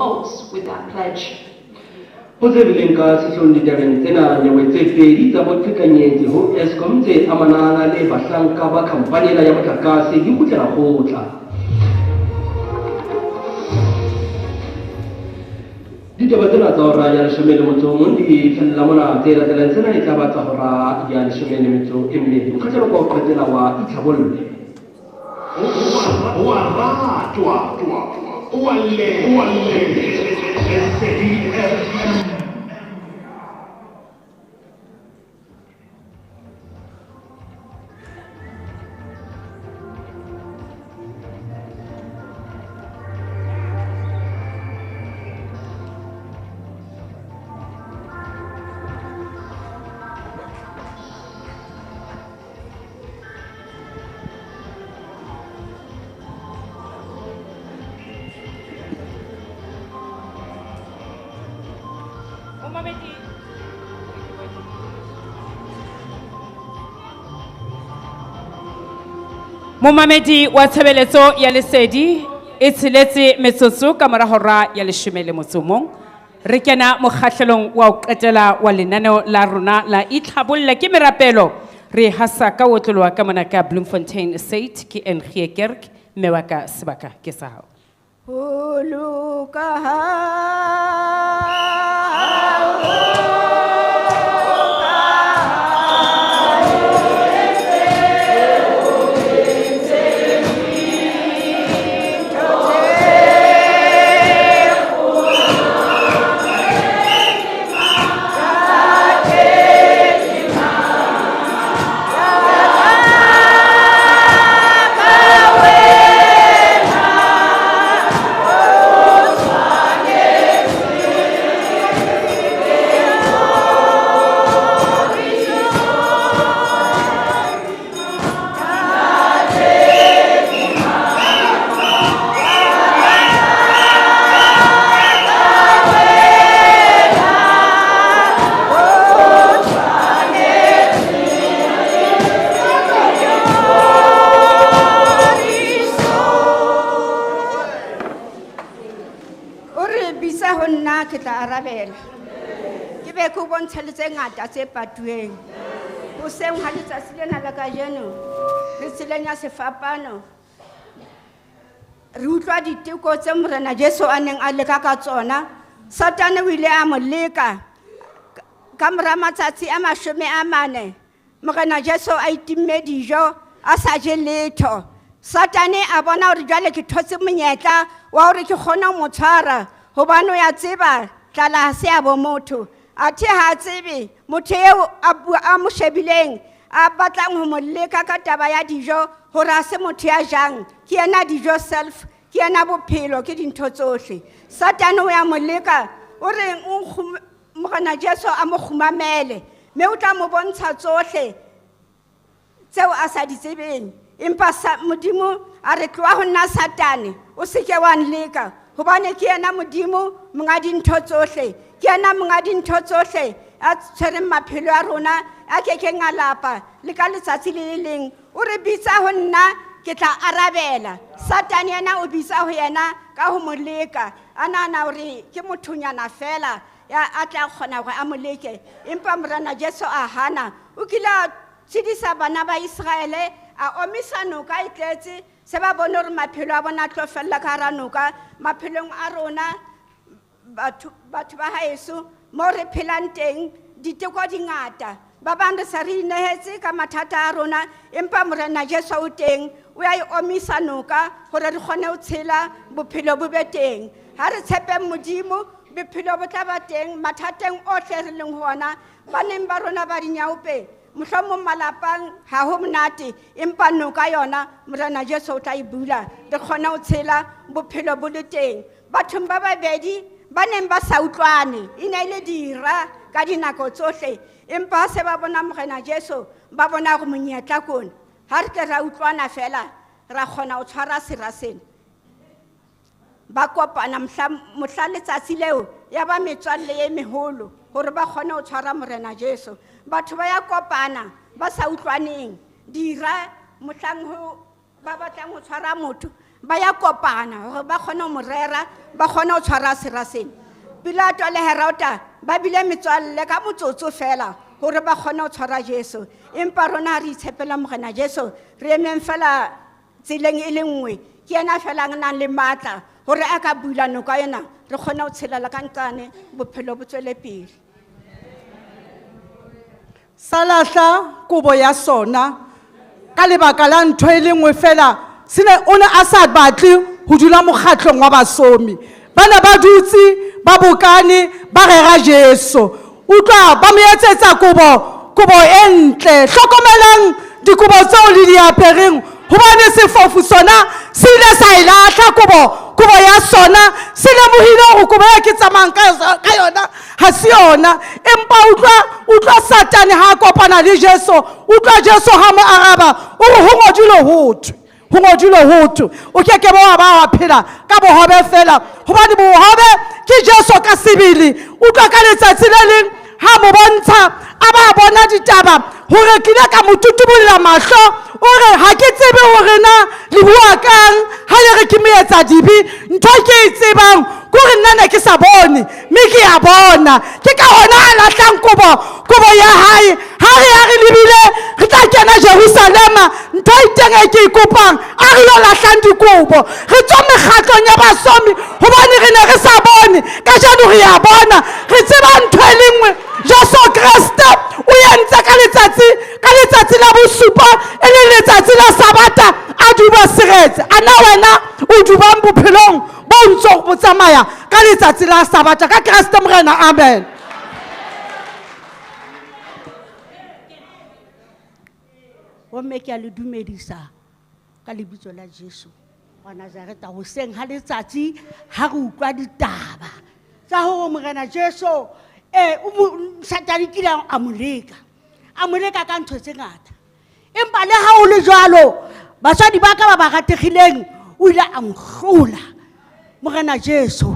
faults with that pledge. Ho tse bileng ka sehloohong ditabeng tsena, nyewe tse pedi tsa boqhekanyetsi ho Eskom tse amanang le bahlanka ba khampani ena ya motlakase di kgutlela kgotla. Ditaba tsena tsa hora ya 11 di fella mona. Tse latelang tsena e tla ba tsa hora ya 12. Mokgahlelo wa ho qetela wa Itlhabolle. O a ratwa, o a le, Lesedi FM. Momamedi wa tshebeletso ya Lesedi e tsheletse metsotso ka mora hora ya 11. Re kena mokgahlelong wa ho qetela wa lenaneo la rona la Itlhabolle ke merapelo. Re hasa ka otloloha ka mona ka Bloemfontein State ke Engie Kerk, mme wa ka sebaka ke sa hao. Ho loka ha ke be ke o bontshe le tse ngata tse patuweng. Hoseng ha letsatsi lena la kajeno re tseleng ya sefapano, re utlwa diteko tse Morena Jesu a neng a leka ka tsona. Satane o ile a mo leka ka mora matsatsi a 40, Morena Jesu a itimme dijo a sa je letho. Satane a bona hore jwale ke thotse monyetla wa hore ke kgone ho mo tshwara, hobane o ya tseba tlala ha se ya bo motho. Athe ha tsebe motho eo a mo shebileng a batlang ho mo leka ka taba ya dijo hore ha se motho ya jang, ke yena dijo self, ke yena bophelo, ke dintho tsohle. Satane o ya mo leka o re Morena Jesu a mo kgumamele, mme o tla mo bontsha tsohle tseo a sa di tsebeng. Empa Modimo a re tloha ho nna Satane, o seke wa nleka, hobane ke yena Modimo monga dintho tsohle, ke yena monga dintho tsohle a tshwereng maphelo a rona, a kekeng a lapa le ka letsatsi le le leng. O re bitsa ho nna ke tla arabela. Satane yena o bitsa ho yena ka ho mo leka, a nahana hore ke mothonyana fela ya a tla kgona hore a mo leke. Empa Morena Jesu a hana. O kile a tshedisa bana ba Israele, a omisa noka e tletse, se ba bone hore maphelo a bona a tlo fella ka hara noka. Maphelong a rona batho ba haeso mo re phelang teng diteko di ngata, ba bang re sa re inehetse ka mathata a rona, empa Morena Jesu o teng, o ya e omisa noka hore re kgone ho tshela bophelo bo be teng. Ha re tshepeng Modimo, bophelo bo tla ba teng mathateng ohle re leng ho ona. Baneng ba rona ba dinyaope, mohlomong malapang ha ho monate, empa noka yona Morena Jesu o tla e bula, re kgone ho tshela bophelo bo le teng. Bathong ba babedi ba neng ba sa utlwane, e ne e le dira ka dinako tsohle, empa ha se ba bona Morena Jesu ba bona hore monyetla ke ona. Ha re tle ra utlwana fela, ra kgona ho tshwara sera sena. Ba kopana mohla letsatsi leo ya ba metswalle e meholo hore ba kgone ho tshwara Morena Jesu. Batho ba ya kopana ba sa utlwaneng, dira mohlang ho ba batlang ho tshwara motho, Ba ya kopana hore ba kgone ho mo rera, ba kgone ho tshwara sera sena. Pilato le Herota ba bile metswalle ka motsotso fela hore ba kgone ho tshwara Jesu. Empa rona ha re itshepela Morena Jesu, re emeng fela tseleng e le nngwe. Ke yena fela a nang le matla hore a ka bula noka ena, re kgone ho tshelela ka nqane, bophelo bo tswele pele. Sa lahla kobo ya sona ka lebaka la ntho e le nngwe fela, se ne o ne a sa batle ho dula mokgatlong wa basomi. Ba ne ba dutse ba bokane ba rera Jesu. Utlwa ba mo etsetsa kobo, kobo e ntle. Hlokomelang dikobo tseo le di apereng, hobane sefofu sona se ile sa e lahla kobo, kobo ya sona. Se lemohile hore kobo e ke tsamayang ka yona ha se yona. Empa utlwa Satane ha a kopana le Jesu, utlwa Jesu ha mo araba, o re ho ngodilwe ho thwe, ho ngodilwe ho thwe, o ke ke wa ba wa phela ka bohobe fela, hobane bohobe ke Jesu ka sebele. Utlwa ka letsatsi le leng ha mo bontsha, a ba bona ditaba hore ke ile ka mo tutubolla mahlo, o re ha ke tsebe hore na le bua kang ha le re ke moetsa dibe. Ntho e ke e tsebang ke hore nna ne ke sa bone, mme ke a bona. Ke ka hona a lahlang kobo ya hae. Ha re ya re lebile re tla kena Jerusalema, ntho e teng e ke e kopang, a re yo lahlang dikobo, re tswe mekgatlong ya basomi, hobane re ne re sa bone, kajeno re a bona. Re tseba ntho e le nngwe, Jesu Kreste o entse ka letsatsi la bosupa, e leng letsatsi la Sabata, a duba seretse. A na wena o dubang bophelong bo ntso bo tsamaya ka letsatsi la Sabata? Ka Kreste Morena, amen. Bomme, ke a le dumedisa ka lebitso la Jesu wa Nazareta. Hoseng ha letsatsi ha re utlwa ditaba tsa hore Morena Jesu, o mo, Satane kile a mo leka, a mo leka ka ntho tse ngata. Empa le ha ho le jwalo, batswadi ba ka ba ba rategileng, o ile a mo hlola Morena Jesu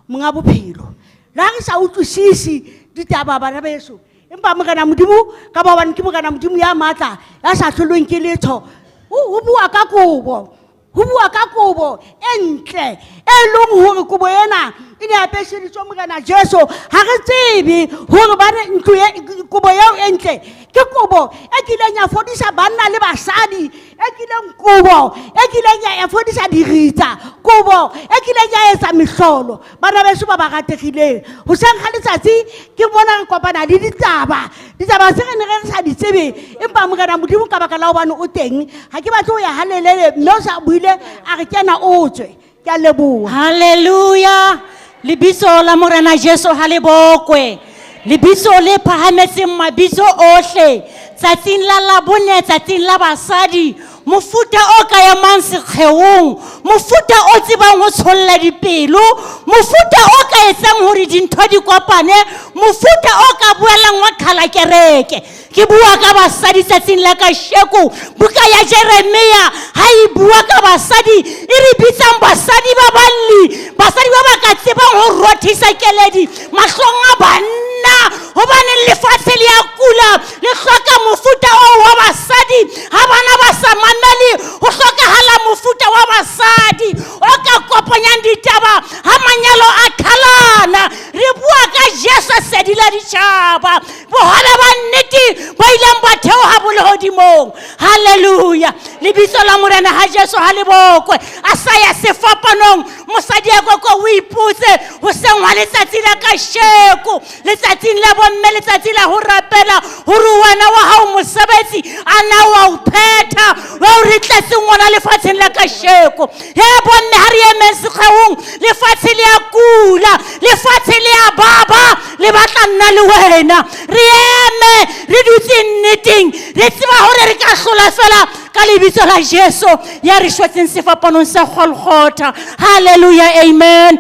monga bophelo. Le ha re sa utlwisise ditaba bana beso, empa Morena Modimo, ka ba hobane ke Morena Modimo ya matla, ya sa hlolweng ke letho, o bua ka kobo, ho bua ka kobo e ntle, e leng hore kobo ena e ne apeseditswe Morena Jesu. Ha re tsebe hore ba re ntlo e, kobo eo e ntle ke kobo e kileng ya fodisa banna le basadi, e kileng kobo e kileng ya fodisa diritsa, kobo e kileng ya etsa mehlolo. Bana beso ba ba rategileng, hoseng ha letsatsi ke bona re kopana le ditaba, ditaba tse re ne re sa di tsebe, empa Morena Modimo ka baka la hobane o teng, ha ke batle ho ya halelele, mme o sa buile a re kena o tswe. Ke a leboha. Hallelujah. Lebitso la Morena Jesu ha le bokwe. Lebitso le phahametseng mabitso ohle. Tsatsing la Labone, tsatsing la basadi, mofuta o ka emang sekgeong, mofuta o tsebang ho tsholla dipelo, mofuta o ka etsang hore dintho di kopane, mofuta o ka boelang wa qhala kereke. Ke bua ka basadi tsatsing la kasheko. Buka ya Jeremia ha e bua ka basadi, e re bitsang basadi ba balli, basadi ba ba ka tsebang ho rothisa keledi mahlong a banna, hobane lefatshe le a kula, le hloka mofuta oo wa basadi. Ha bana ba sa mamele, ho hlokahala mofuta wa basadi o ka kopanyang ditaba ha manyalo a qhalana. Re bua ka Jesu sedi la ditjhaba, bohole ba nnete ba ileng ba theoha bolehodimong. Hallelujah. Lebitso la Morena ha Jesu ha le bokwe. A sa ya sefapanong, mosadi ya koko o ipotse hoseng hwa letsatsi la kasheko, letsatsing la bomme, letsatsi la ho rapela, hore wena wa hao mosebetsi a na wa o phetha, wa o re tletseng ona lefatsheng la kasheko. He bomme, ha re emeng sekgeong, lefatshe le a kula, lefatshe le a baba, le batla nna le wena. Re eme, re dutse nneteng, re tseba hore re ka hlola fela ka lebitso la Jesu ya re shwetseng sefapanong sa Golgotha. Hallelujah, amen.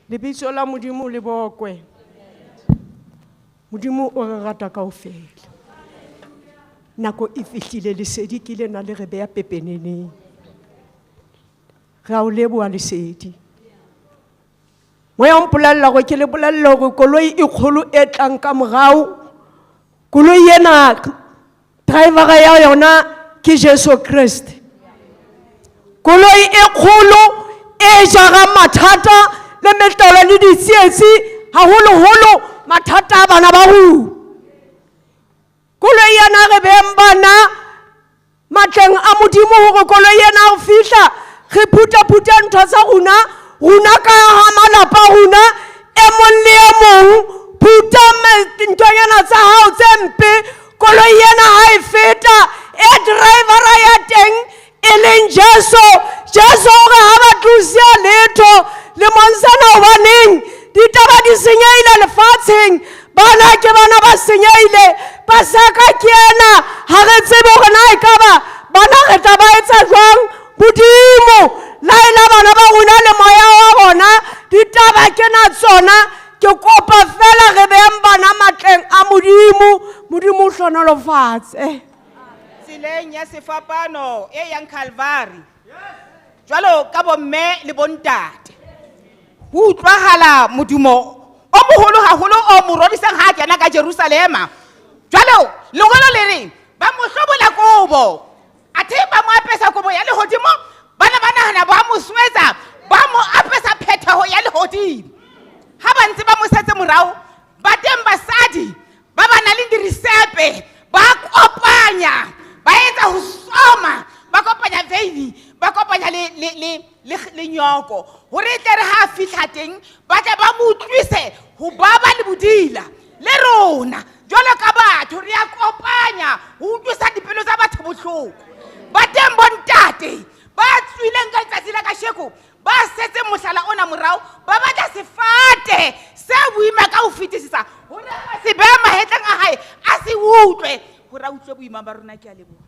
Lebitso la Modimo le bokwe. Modimo o re rata kaofela. Nako e fihlile, lesedi ke lena le re beha pepeneneng. Re a o leboha lesedi. Moya o mpolella hore ke le bolelle hore koloi e kgolo e tlang ka morao, koloi ena drivera ya yona ke Jesu Kreste. Koloi e kgolo e jarang mathata le metlolo le ditsietsi, haholoholo mathata a bana ba rona. Koloi ena re beng bana matleng a Modimo hore koloi ena ho fihla re phutaphute ntho tsa rona, rona ka ha malapa a rona, e mong le e mong phuta nthonyana tsa hao tse mpe. Koloi ena ha e feta e drivera ya teng e leng Jesu. Jesu o re ha ba tlosia letho le monsana, hobaneng ditaba di senyehile lefatsheng, bana ke bana ba senyehile, Paseka ke ena, ha re tsebe hore na ekaba bana re tla ba etsa jwang. Modimo laela bana ba rona le moya wa bona, ditaba ke na tsona. Ke kopa fela re beng bana matleng a Modimo. Modimo o hlohonolofatse. Tseleng ya sefapano e yang Calvary, jwalo ka bomme le bontate, ho utlwahala modumo o moholo haholo o mo rorisang ha a kena ka Jerusalema. Jwalo lengolo le reng ba mo hlobola kobo, athe ba mo apesa kobo ya lehodimo. Bana ba nahana ba mo swetsa, ba mo apesa phetheho ya lehodimo. Ha ba ntse ba mo setse morao, ba teng basadi ba ba nang le dirisepe, ba kopanya, ba etsa ho soma, ba kopanya veini, ba kopanya le nyoko, hore e tle re ha a fihla teng ba tle ba mo utlwise ho baba le bodila. Le rona jwalo ka batho re a kopanya ho utlwisa dipelo tsa batho bohloko. Ba teng bontate ba tswileng ka letsatsi la kasheko, ba setseng mohlala ona morao, ba batla sefate se boima ka ho fetisisa hore a se behe mahetleng a hae, a se utlwe, hore a utlwe boima ba rona. Ke a leboha.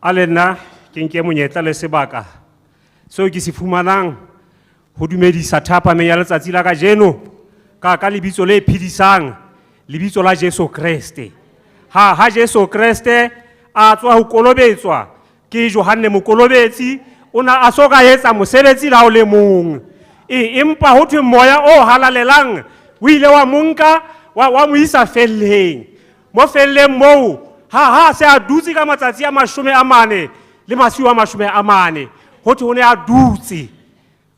A le nna ke nke monyetla le sebaka seo ke se fumanang ho dumedisa thapameng ya letsatsi la kajeno ka lebitso le phedisang, lebitso la Jesu Kreste. Ha Jesu Kreste a tswa ho kolobetswa ke Johanne Mokolobetsi, o na a so ka etsa mosebetsi la o le mong. Empa ho thwe moya o halalelang o ile wa monka wa mo isa felleng. Mo felleng moo ha se a dutse ka matsatsi a 40 le masiu a 40, ho thwe o ne a dutse.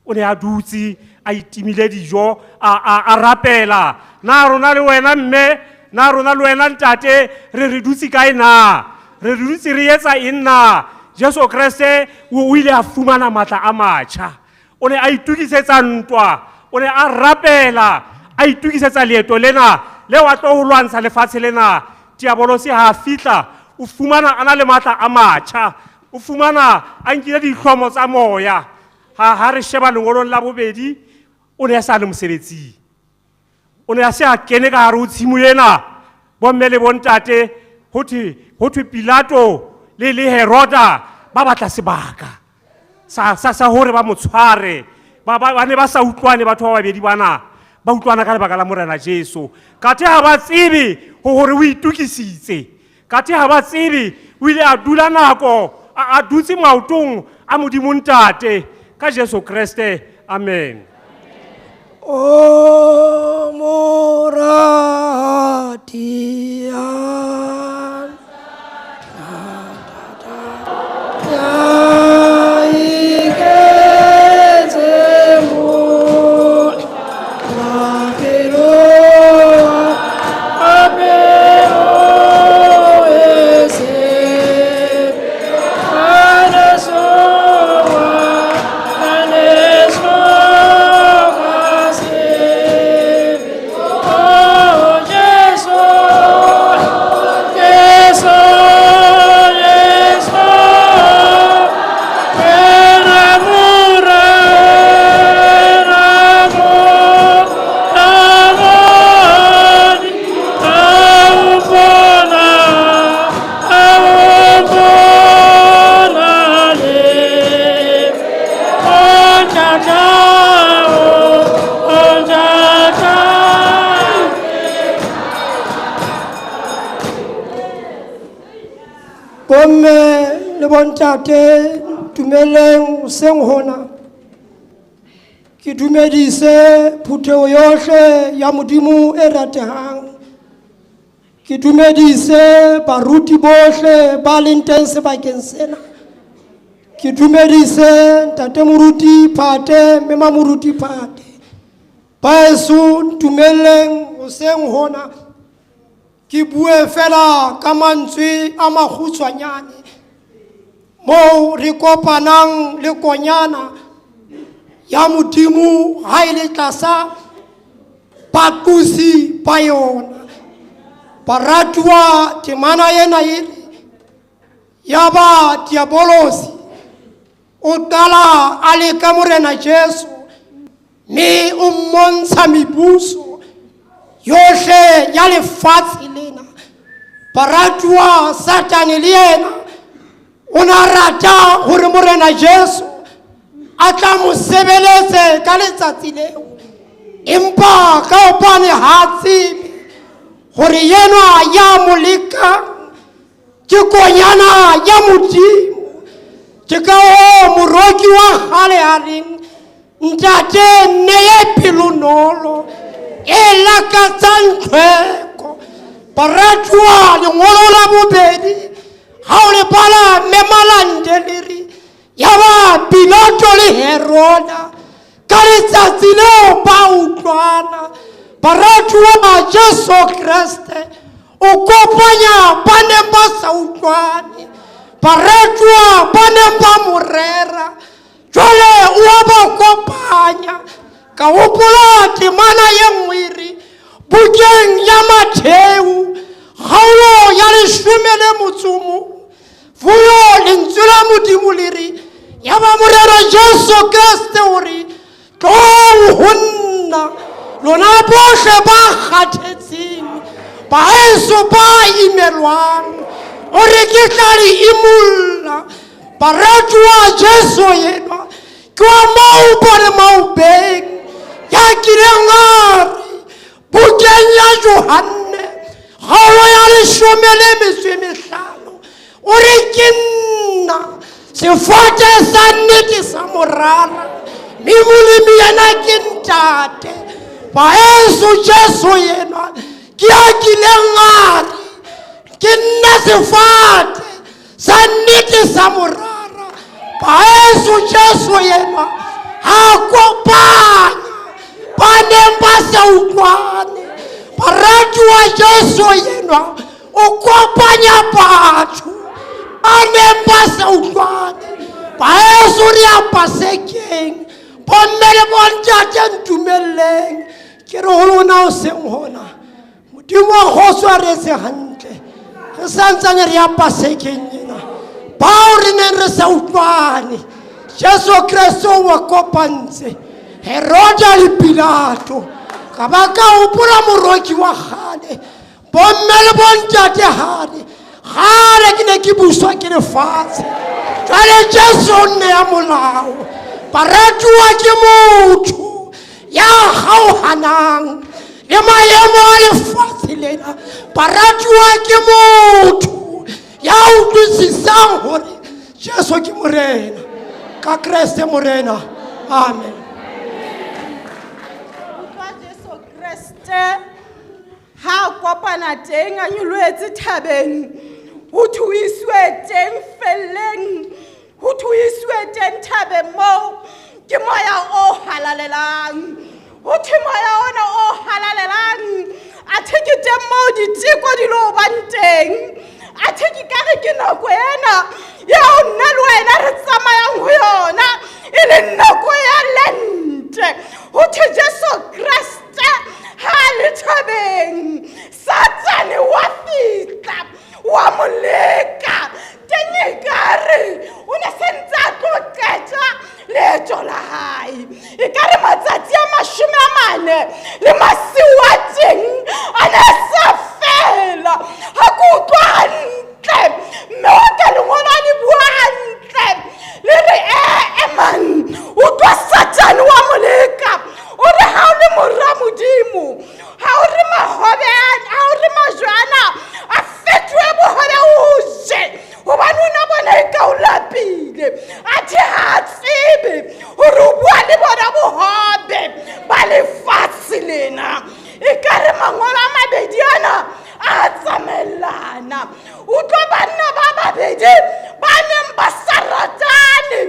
O ne a dutse a itimile dijo, a rapela. Na rona le wena mme, na rona le wena ntate, re dutse kae na? Re dutse re etsa eng na? Jesu Kreste o ile a fumana matla a matjha. O ne a itokisetsa ntwa, o ne a rapela, a itokisetsa leeto lena leo a tlo ho lwantsha lefatshe lena. Diabolosi ha a fihla, o fumana a na le matla a matjha, o fumana a nkile dihlomo tsa moya. Ha re sheba lengolong la bobedi, o ne a sa le mosebetsing. O ne a se a kene ka hare ho tshimo ena. Bomme le bontate, ho thwe Pilato le Heroda ba batla sebaka sa hore ba mo tshware. Ba ne ba sa utlwane batho ba babedi bana, ba utlwana ka lebaka la Morena Jesu. Kathe ha ba tsebe hore o itokisitse, kathe ha ba tsebe o ile a dula nako a dutse maotong a Modimo Ntate ka Jesu Kreste. Amen. O morati ya iketse mo mapelo a pelo e se Bomme le bontate, dumeleng hoseng hona. Ke dumedise phutheho yohle ya Modimo e ratehang. Ke dumedise baruti bohle ba leng teng sebakeng sena. Ke dumedise ntate moruti Phate, mme mamoruti Phate. Baeso ntumelleng hoseng hona ke bue fela ka mantswe a makgutshwanyane moo re kopanang le konyana ya Modimo ha e le tlasa baqosi ba yona. Baratuwa, temana ena e re ya ba diabolosi o qala a leka Morena Jesu mme o mmontsha mebuso yohle ya lefatshe lena. Baratuwa, Satane le yena o na rata hore Morena Jesu a tla mo sebeletse ka letsatsi leo, empa ka hobane ha tsebe hore yenwa ya mo lekang ke konyana ya Modimo. Ke ka hoo moroki wa kgale a reng, ntate nneye pelonolo e lakatsang tlhweko. Baratuwa, lengolo la bobedi ha o le bala mme Malande le re ya ba Pilato le Heroda ka letsatsi leo ba utlwana. Baratuwa, Jesu Kreste o kopanya ba neng ba sa utlwane. Baratuwa ba neng ba mo rera jwale o a ba kopanya. Ka hopola temana ye nngwe e re bukeng ya Matheu kgaolo ya leshome le motso o mong, fuyo lentswe la Modimo le re ya ba Morena Jesu Kreste o re tloong ho nna lona bohle ba kgathetseng, baheso ba imelwang, o re ke tla le imulla. Baratuwa, Jesu enwa ke wa maobane maobeng ya kileng a re bukeng ya Johanne kgaolo ya leshome le metso e mehlano, o re ke nna sefate sa nnete sa morara, mme molemi yena ke ntate. Baheso, Jesu enwa ke ya kileng a re ke nna sefate sa nnete sa morara. Baheso, Jesu enwa ha kopanya ba neng ba sa utlwane. Baratuwa, Jesu enwa o kopanya batho ba neng ba sa utlwane. Baheso, re ya Pasekeng, bomme le bontate ntumelleng ke re ho lona hoseng hona, Modimo wa kgotso a re etse hantle. Re santsane re ya Pasekeng ena, bao re neng re sa utlwane, Jesu Kreste o ba kopantse, Heroda le Pilato. Ka ba ka hopola moroki wa kgale, bomme le bontate hare kgale ke ne ke buswa ke lefatshe, jwale Jesu o nneya molao. Baratuwa, ke motho ya kgaohanang le maemo a lefatshe lena. Baratuwa, ke motho ya utlwisisang hore Jesu ke Morena, ka Kreste Morena. Amen. Utlwa Jesu Kreste ha a kopana teng a nyolohetse thabeng, ho thwe o isiwe teng felleng, ho thwe o isiwe teng thabeng moo ke moya o halalelang. Ho thwe moya ona o halalelang athe ke teng moo diteko di lo bang teng. Athe ke ka re ke nako ena eo nna le wena re tsamayang ho yona, e leng nako ya Lente. Ho thwe Jesu Kreste ha a le thabeng, Satane wa fihla wa mo leka. Teng ekare o ne se ntse a tlo qeta leeto la hae, ekare matsatsi a 40 le masiu a teng a ne a sa fela. Ha ke utlwa hantle, mme wa ka lengolo a le bua hantle, le re ee man, utlwa Satane wa mo leka, o re ha o le mora Modimo, ha o re mahobe ana, ha o re majwe ana a fetohe bohobe o je, hobane o na bona e ka o lapile. Athe ha a tsebe hore o bua le bona bohobe ba lefatshe lena. Ekare mangolo a mabedi ana a tsamaellana. Utlwa banna ba babedi ba neng ba sa ratane,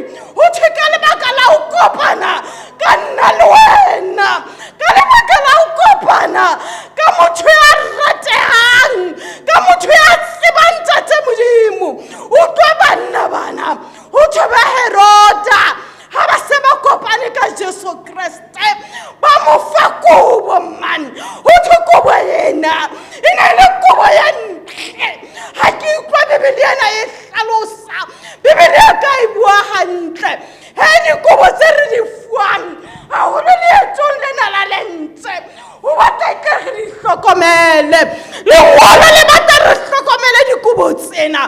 Ba mo fa kobo mane, ho thwe kobo ena e ne e le kobo ya ntle. Ha ke utlwa Bebele ena e hlalosa, Bebele ya ka e bua hantle. He dikobo tse re di fuwang haholo leetong lena la lentse, ho batla e tle re di hlokomele. Lengolo le batla re hlokomele dikobo tsena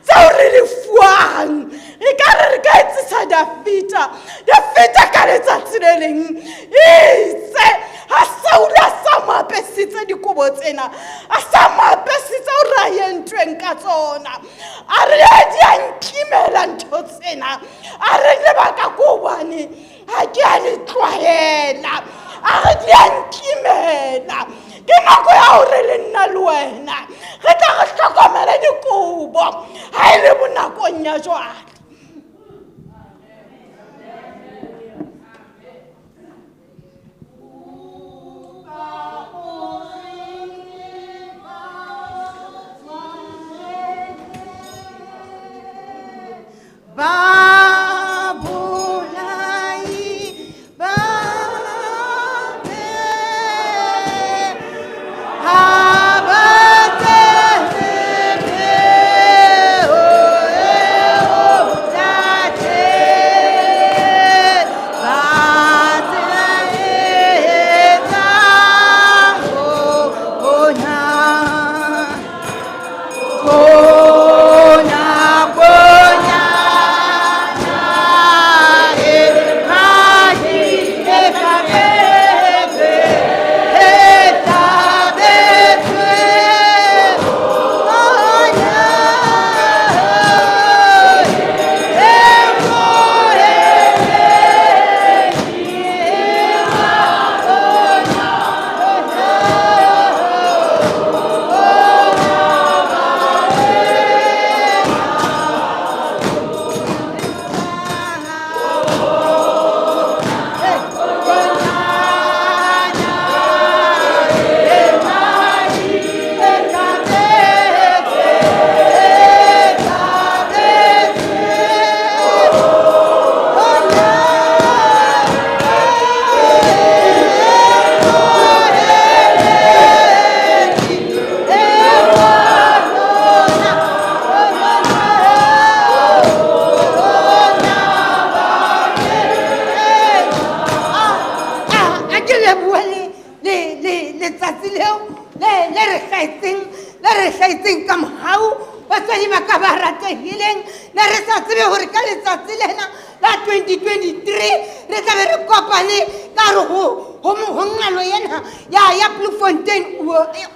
tseo re di fuwang. E ka re re ka etsisa Dafita. Dafita ka letsatsi le leng itse ha Saule a sa mo apesitse dikobo tsena, a sa mo apesitse o ra ye ntweng ka tsona, a re e di a nkimela ntho tsena, a re lebaka ke hobane ha ke a di tlwaela, a re di a nkimela. Ke nako ya hore le nna le wena re tla re hlokomele dikobo ha e le bonakong ya jwale. Ba bolai ba be ha ba tsebe o eo tate, ba tsela e tlang ho bona. Bona, bona, e madi e hlabetswe, e hlabetswe. Bona, e A ke lebohe letsatsi leo le re hlahetseng, le re hlahetseng ka mohau. Batswadi ba ka ba ratehileng, ne re sa tsebe hore ka letsatsi lena la 2023 re tlabe re kopane ka hare ho nqalo ena ya Bloemfontein,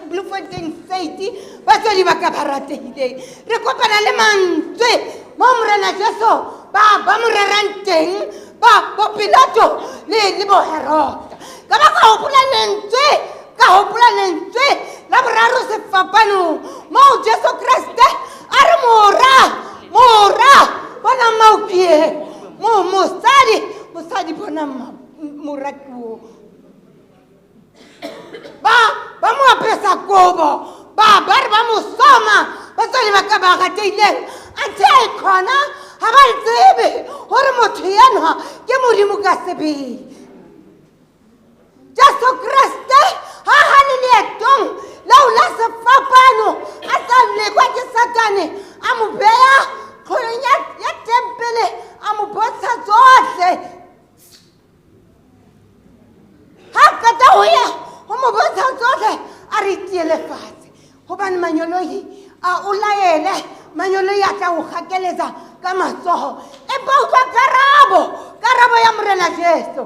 Bloemfontein State. Batswadi ba ka ba ratehileng, re kopana le mantswe mo Morena Jesu ba mo rerang teng, ba bo Pilato le bo Herode. Ka ba ka hopola lentswe, ka hopola lentswe la boraro sefapanong moo Jesu Kriste a re mora, mora, bona maokie, mosadi, mosadi bona mora ke o. Ba mo apesa kobo, ba re ba mo soma. Batswadi ba ka ba ratehileng, anthe a e khona ha ba tsebe hore motho enwa ke Modimo ka sebele. Jesu Kriste ha hane leetong leo la sefapano, a sa lekwa ke Satane, a mo beya tlholong ya tempele, a mo bontsha tsohle. Ha qeta ho ya ho mo bontsha tsohle, a re itiele fatshe, hobane manyoloi a o laele, manyoloi a tla o kgakeletsa ka matsoho. Empa utlwa karabo, karabo ya Morena Jesu.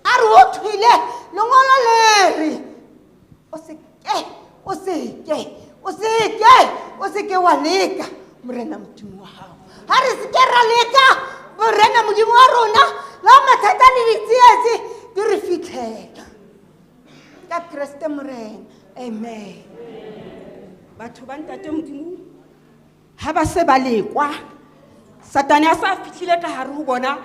A re o thwile lengolo le re, o seke, o seke, o seke, o seke wa leka Morena Modimo wa hao. Ha re seke ra leka Morena Modimo wa rona, la mathata le ditsietsi di re fitlhela. Ka Kreste Morena, amen. Batho ba Ntate Modimo ha ba se ba lekwa, Satane a sa fihlile ka hare ho bona,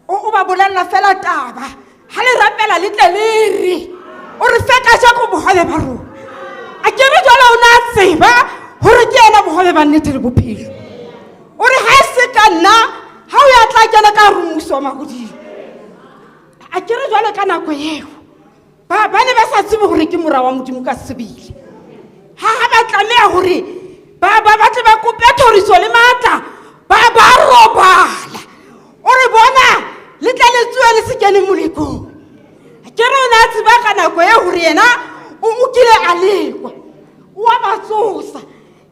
o ba bolella fela taba. Ha le rapela le tle le re, o re fe kajeko bohobe ba rona. A ke re jwale o ne a tseba hore ke yena bohobe ba nnete le bophelo. O re ha e se ka nna, ha o ya tla kena ka hare ho mmuso wa mahodimo. A ke re jwale ka nako eo ba ba ne ba sa tsebe gore ke mora wa Modimo ka sebele. Ha ha ba tlameha hore ba ba ba tle ba kope thoriso le matla, ba ba robala. O re bona le tla le tsohe le se kene molekong. Ke re o ne a tseba ka nako e hore yena o o kile a lekwa, o a ba tsosa.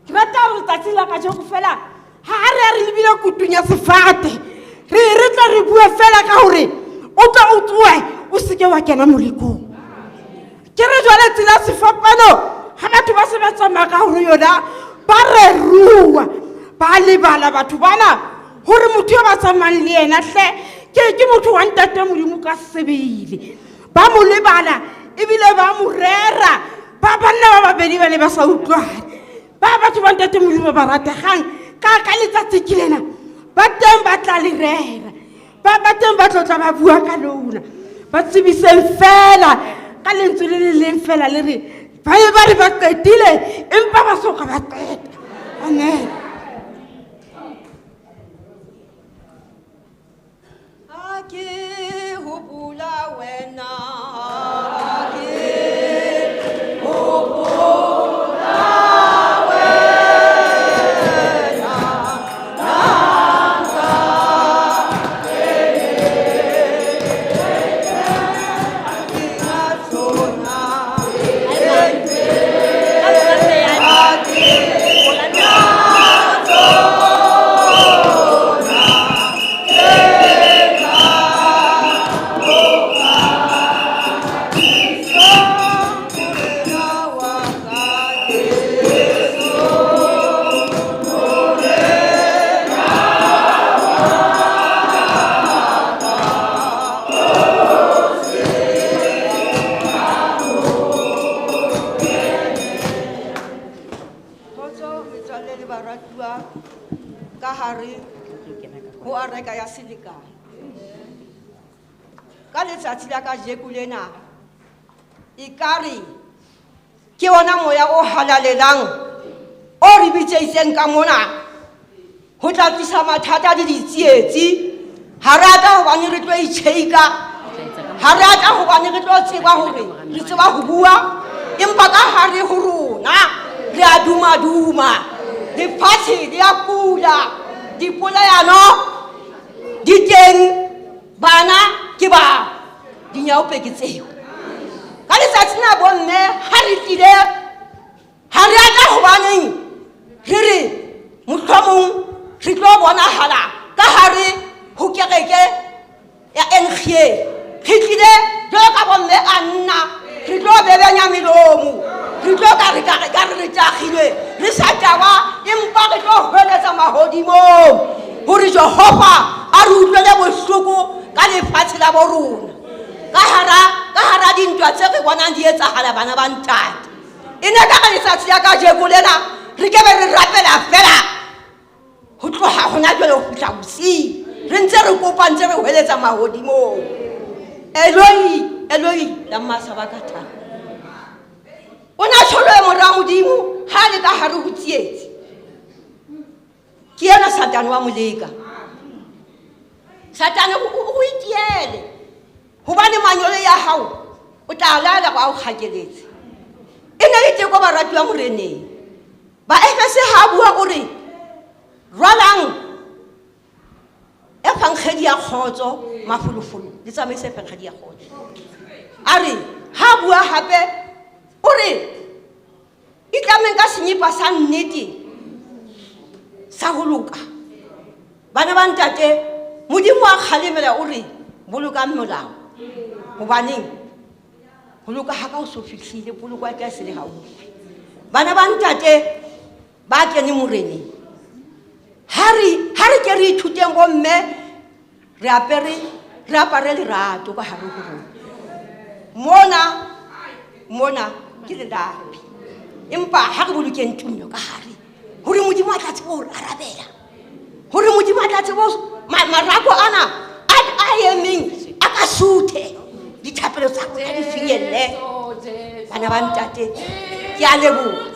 Ke rata hore letsatsi la kajeno fela ha re a re lebile kutung ya sefate, re re tla re bue fela ka hore o tla o tsohe o seke wa kena molekong. Ke re jwale tsela sefapano ha batho ba se ba tsamaya ka hore yona ba reruwa, ba lebala batho bana hore motho eo ba tsamayang le yena hle ke ke motho wa ntate Modimo ka sebele. Ba mo lebala ebile ba mo rera. Ba banna ba babedi ba ne ba sa utlwane. Ba batho ba ntate Modimo ba rategang ka ka letsatsi ke lena ba teng ba tla le rera. Ba ba teng ba tlotla ba bua ka lona. Ba tsebiseng fela ka lentswe le le leng fela le re ba ne ba re ba qetile empa ba soka ba qeta. Amen. Ha ke hopola wena, ha ke hopola wena, nna Kgotso metswalle le baratuwa ka hare ho areka ya selekane. Ka letsatsi la kajeko lena ekare ke ona moya o halalelang o re bitseitseng ka mona ho tla tlisa mathata le ditsietsi. Ha re a tla hobane re tlo itjheika, ha re a tla hobane re tlo tseba hore re tseba ho bua, empa ka hare ho rona re a duma-duma. Lefatshe le a kula, dipolayano di teng, bana ke ba dinyaope ke tseo. Ka letsatsi lena bomme ha re tlile, ha re a tla hobaneng re re mohlomong re tlo bonahala ka hare ho kereke ya NGA. Re tlile jwalo ka bomme a nna, re tlo bebenya melomo, re tlo ka re ka re ka re re tagilwe, re sa tawa, empa re tlo hweletsa mahodimong hore Jehova a re utlwele bohloko ka lefatshe la bo rona. Ka hara dintwa tse re bonang di etsahala bana ba ntate. E ne ka re letsatsi la kajeko lena re ke be re rapela fela ho tloha hona jwale ho fihla bosiu, re ntse re kopa, ntse re hweletsa mahodimong. Eloi, Eloi, lama sabakatha. O na tjholoe mora Modimo ha le ka hare ho tsietsi. Ke yena Satane wa moleka. Satane o itiele hobane manyolo ya hao o tla laela go a o kgakeletse. E ne le teko baratuwa moreneng. Ba Efese ha bua o re rwalang efankgedi ya kgotso mafolofolo, le tsamaise efankgedi ya kgotso. A re ha bua hape o re itlameng ka senyepa sa nnete sa ho loka. Bana ba ntate, Modimo wa kgalemela o re bolokang molao. Hobaneng ho loka ha ka o so fihlile, poloko ya ka e se le haufi. Bana ba ntate ba kene moreneng. Ha re ke re ithuteng bomme, re apere, re apare lerato ka hare ho rona. Mona, mona ke lelapi. Empa ha re bolokeng tumelo ka hare, hore Modimo a tla tseba ho re arabela. Hore Modimo a tla tseba ho marako ana a emeng a ka suthe dithapelo tsa rona di finyelle. Bana ba ntate, ke a leboha.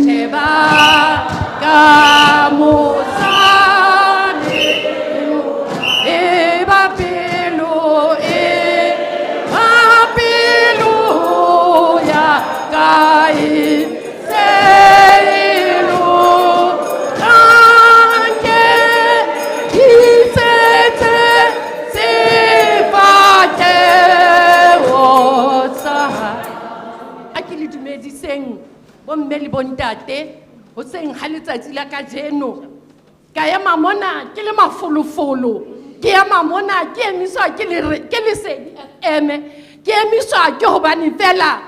Sheba ka mo bontate hoseng ha letsatsi la kajeno. Ka ema mona ke le mafolofolo, ke ema mona ke emiswa ke Lesedi FM, ke emiswa ke hobane fela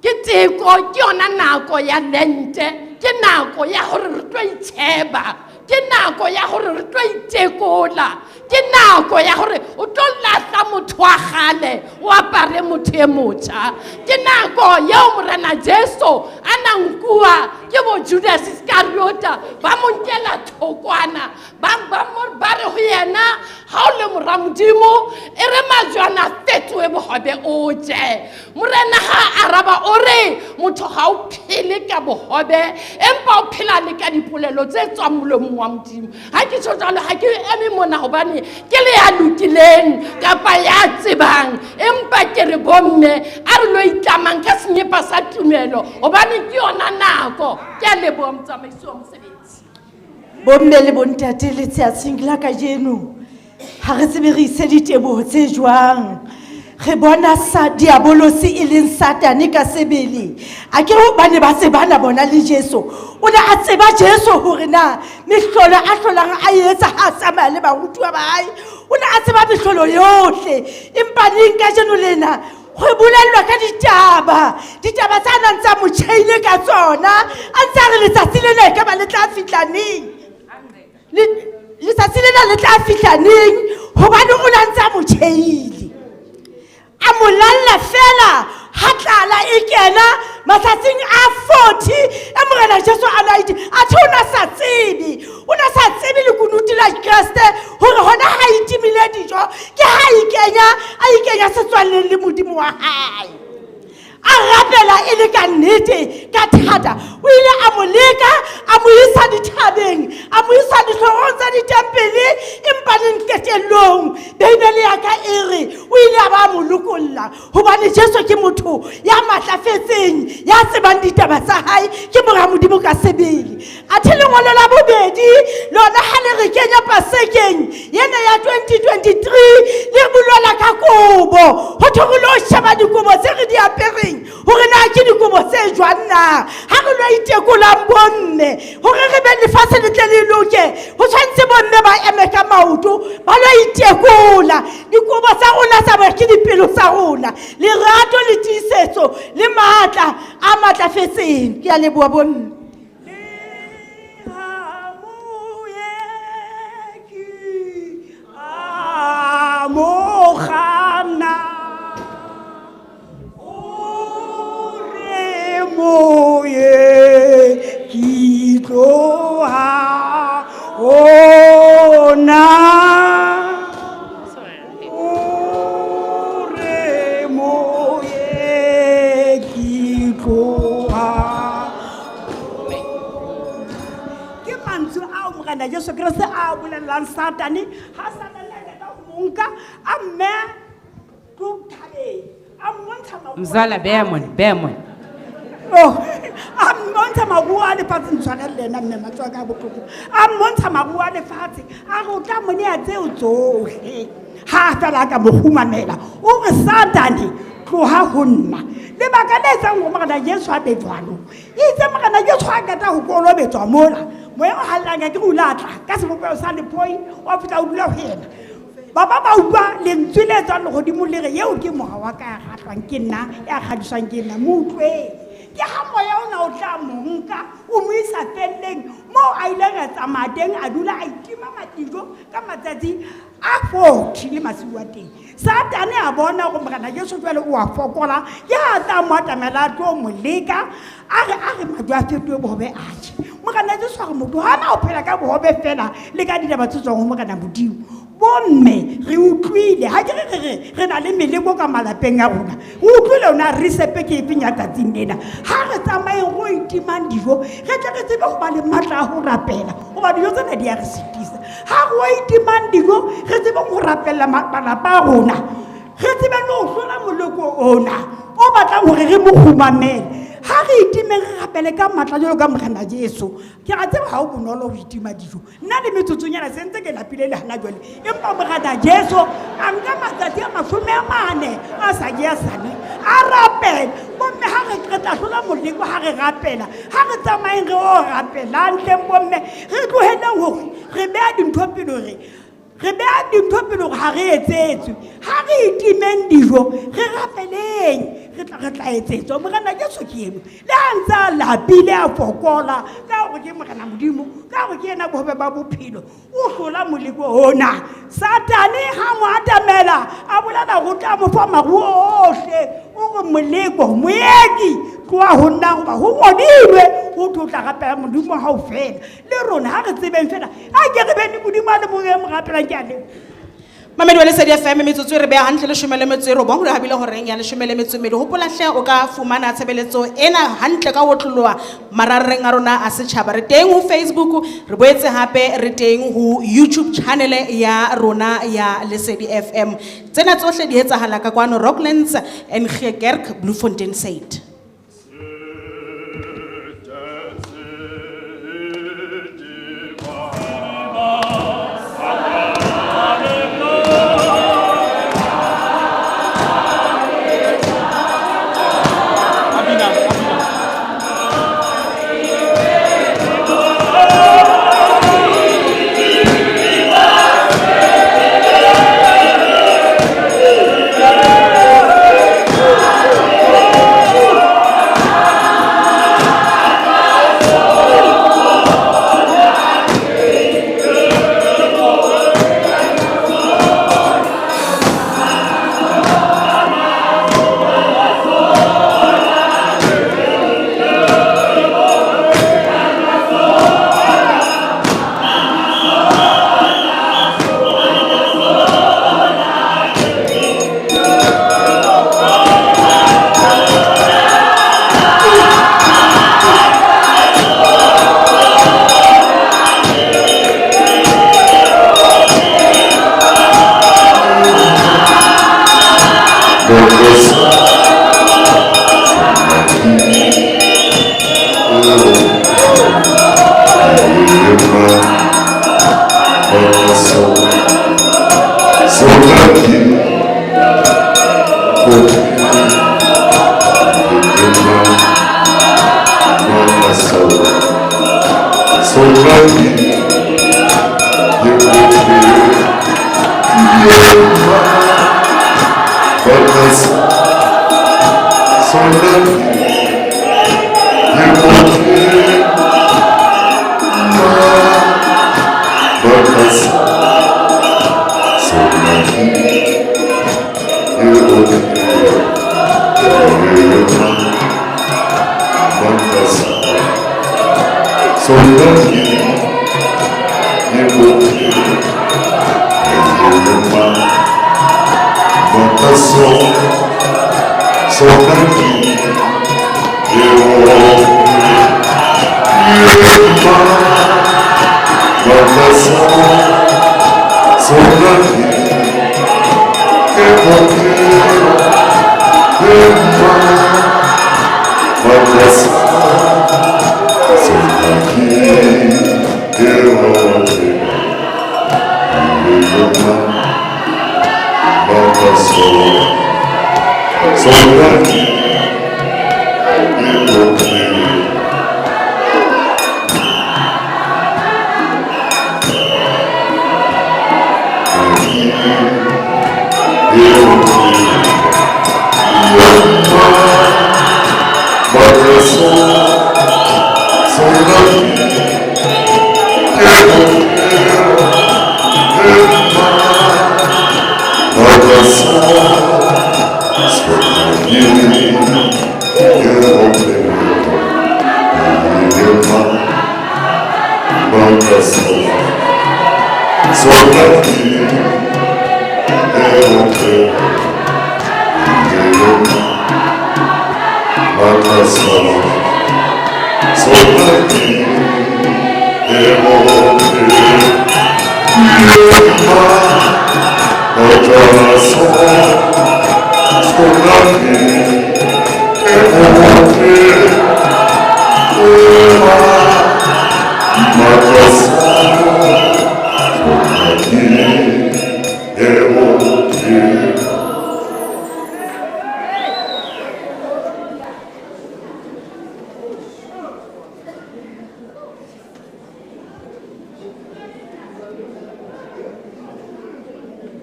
ke teko, ke yona nako ya lente, ke nako ya hore re tlo itjheba, ke nako ya hore re tlo itekola, ke nako ya hore o tlo lahla motho wa kgale o apare motho e motjha. Ke nako eo Morena Jesu a na nkuwa ke bo Judas Iskariota, ba mo nkela thokwana, ba re ho yena, ha o le mora Modimo, e re majwana a fetohe bohobe o je. Morena ha araba o re motho ha o phele ka bohobe, empa o phela le ka dipolelo tse tswang molomong wa Modimo. Ha ke tjho jwalo, ha ke eme mona hobane ke le ya lokileng kapa ya tsebang, empa ke re bomme a re lo itlamang ka senyepa sa tumelo hobane ke yona nako. Ke a leboha motsamaisi wa mosebetsi. Bomme le bontate, letsatsing la kajeno ha re tsebe re ise diteboho tse jwang. Re bona sa diabolosi e leng Satane ka sebele. A ke hobane ba tsebana bona le Jesu. O ne a tseba Jesu hore na mehlolo a hlolang a etsa ha a tsamaya le barutuwa ba hae. O ne a tseba mehlolo yohle. Empa neng kajeno lena ho bolellwa ka ditaba, ditaba tsa nang tsa mo tjheile ka tsona. A ntse a re letsatsi lena e ka ba le tla fihla neng? Letsatsi lena le tla fihla neng? Hobane o ne a ntse a mo tjheile. A mo lalla fela ha tlala e kena matsatsing a 40 e Morena Jesu a na itse, athe o na sa tsebe, o na sa tsebe lekunutu la Kreste hore hona ha itimile dijo ke ha a ikenya setswalleng le Modimo wa hae. A rapela e le ka nnete ka thata. O ile a mo leka, a mo isa dithabeng, a mo isa dihlorong tsa ditempele, empa neng qetellong Beibele ya ka e re o ile a ba a mo lokolla, hobane Jesu ke motho ya matlafetseng, ya tsebang ditaba tsa hae, ke mora Modimo ka sebele. Athe lengolo la bobedi lona ha le re kenya Pasekeng ena ya 2023 le bolela ka kobo, ho thwe re lo sheba dikobo tse re di apereng hore na ke dikobo tse jwang na. Ha re lo itekolang bomme hore re be lefatshe le tle le loke, ho tshwanetse bomme ba eme ka maoto ba lo itekola. Dikobo tsa rona tsa ba ke dipelo tsa rona, lerato le tiisetso le matla a matlafetseng. Ke a leboha bomme. Mogana o re moye ke tloha ona, o re moye ke tloha. Ke mantswe ao Morena Jesu Kreste a bolellang Satane ha Satane a qeta ho mo nka a mme tlo thabeng, a mmontsha maruo. Mzala, beya mona, beya mona. Oh, a mmontsha maruo a lefatshe, ntshwarele le ena mme matswa ka bohloko. A mmontsha maruo a lefatshe, a re o tla mo nea tseo tsohle ha fela a ka mo kgumamela. O re Satane tloha ho nna. Lebaka le etsang hore Morena Jesu a be jwalo, itse Morena Jesu ha qeta ho kolobetswa mola, moya o hallang ke re o ile a tla ka sebopeho sa lephoi, wa fihla o dula ho yena. Ba ba ba utlwa lentswe le tswang lehodimong le re, eo ke mora wa ka ya ratwang ke nna, ya kgadiswang ke nna, mo utlweng. Ke ha moya ona o tla mo nka, o mo isa felleng moo a ileng a tsamaya teng, a dula a itima dijo ka matsatsi a 40 le masiu a teng. Satane a bona hore Morena Jesu jwale o a fokola, ke ha a tla mo atamela a tlo mo leka, a re majwe a fetohe bohobe a je. Morena Jesu a re motho hana o phela ka bohobe fela le ka ditaba tse tswang ho Morena Modimo. Bomme re utlwile, ha ke re re re re na le meleko ka malapeng a rona. O utlwile hore na risepe ke efeng ya tsatsing lena. Ha re tsamayeng ro itimang dijo, re tle re tsebe ho ba le matla a ho rapela, hoba dijo tsena di a re sitisa. Ha ro itimang dijo, re tsebe ho rapella malapa a rona, re tsebe le ho hlola moleko ona o batlang hore re mo kgumamele. Ha re itimeng re rapele ka matla jwalo ka Morena Jesu. Ke a tseba ha ho bonolo ho itima dijo, nna le metsotsonyana se ntse ke lapile le hana jwale, empa Morena Jesu a nka matsatsi a 40 a sa je a sa nwe, a rapela. Bomme ha re Ha re tla hlola moleko ha re rapela. Ha re tsamayeng re o rapelang hleng bomme. Re tloheleng hore re beha dintho pele hore re beha dintho pele hore ha re etsetswe. Ha re itimeng dijo, re rapeleng. Re tla etsetswa. Morena Jesu ke eno. Le ha ntse a lapile a fokola, ka hore ke Morena Modimo, ka hore ke yena bohobe ba bophelo, o hlola moleko ona. Satane ha mo atamela, a bolela hore o tla mo fa maruo ohle. O re moleko, moeki, tloha ho nna hoba ho ngodilwe, ho thwe o tla rapela Modimo ha o fela. Le rona ha re tsebeng fela, a ke re beng le Modimo a le mong e mo rapelang ke a leboha. Mamedi wa Lesedi FM, metsotso e re beha hantle 19, re habile horeng ya 12. Hopola hle o ka fumana tshebeletso ena hantle ka ho otloloha marangrang a rona a setjhaba. Re teng ho Facebook, re boetse hape re teng ho YouTube channel ya rona ya Lesedi FM. Tsena tsohle di etsahala ka kwano Rocklands N G Kerk, Bloemfontein Suid.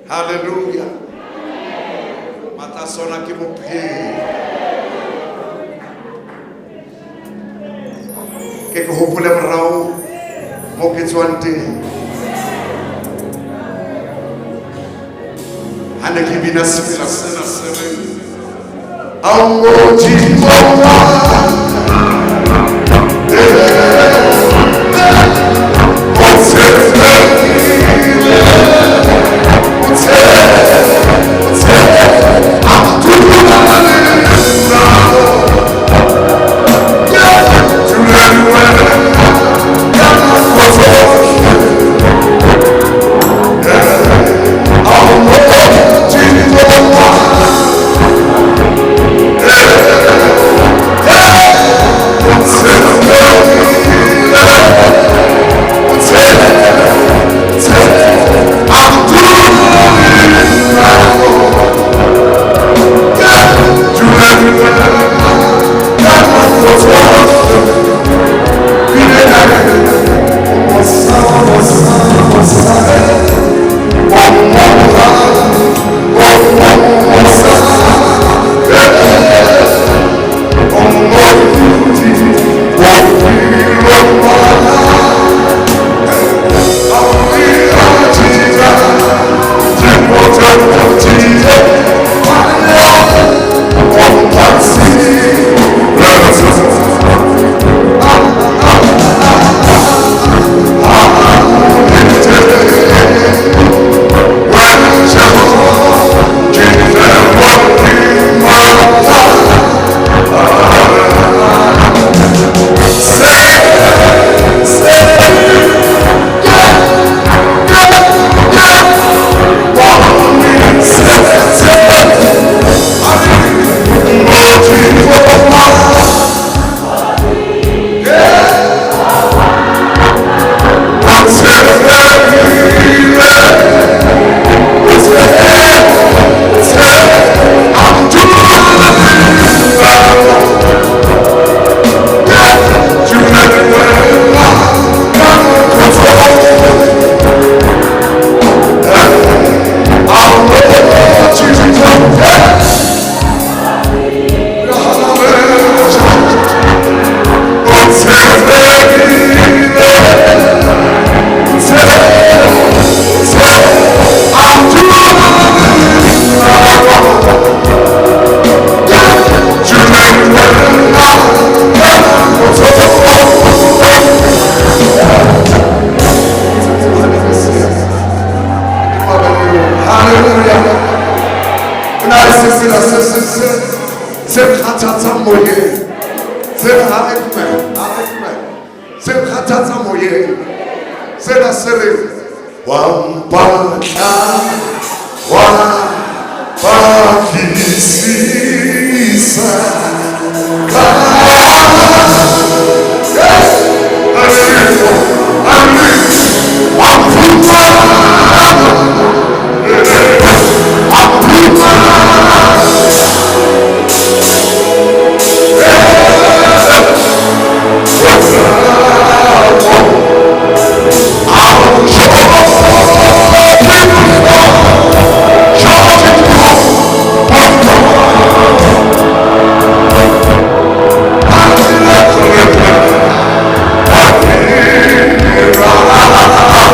Hallelujah. Matla sona ke bophelo. Ke ke hopole morao mo ke tswang teng. Ha ne ke bina sefela sena se reng, Modimo wa o tshepile,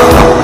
o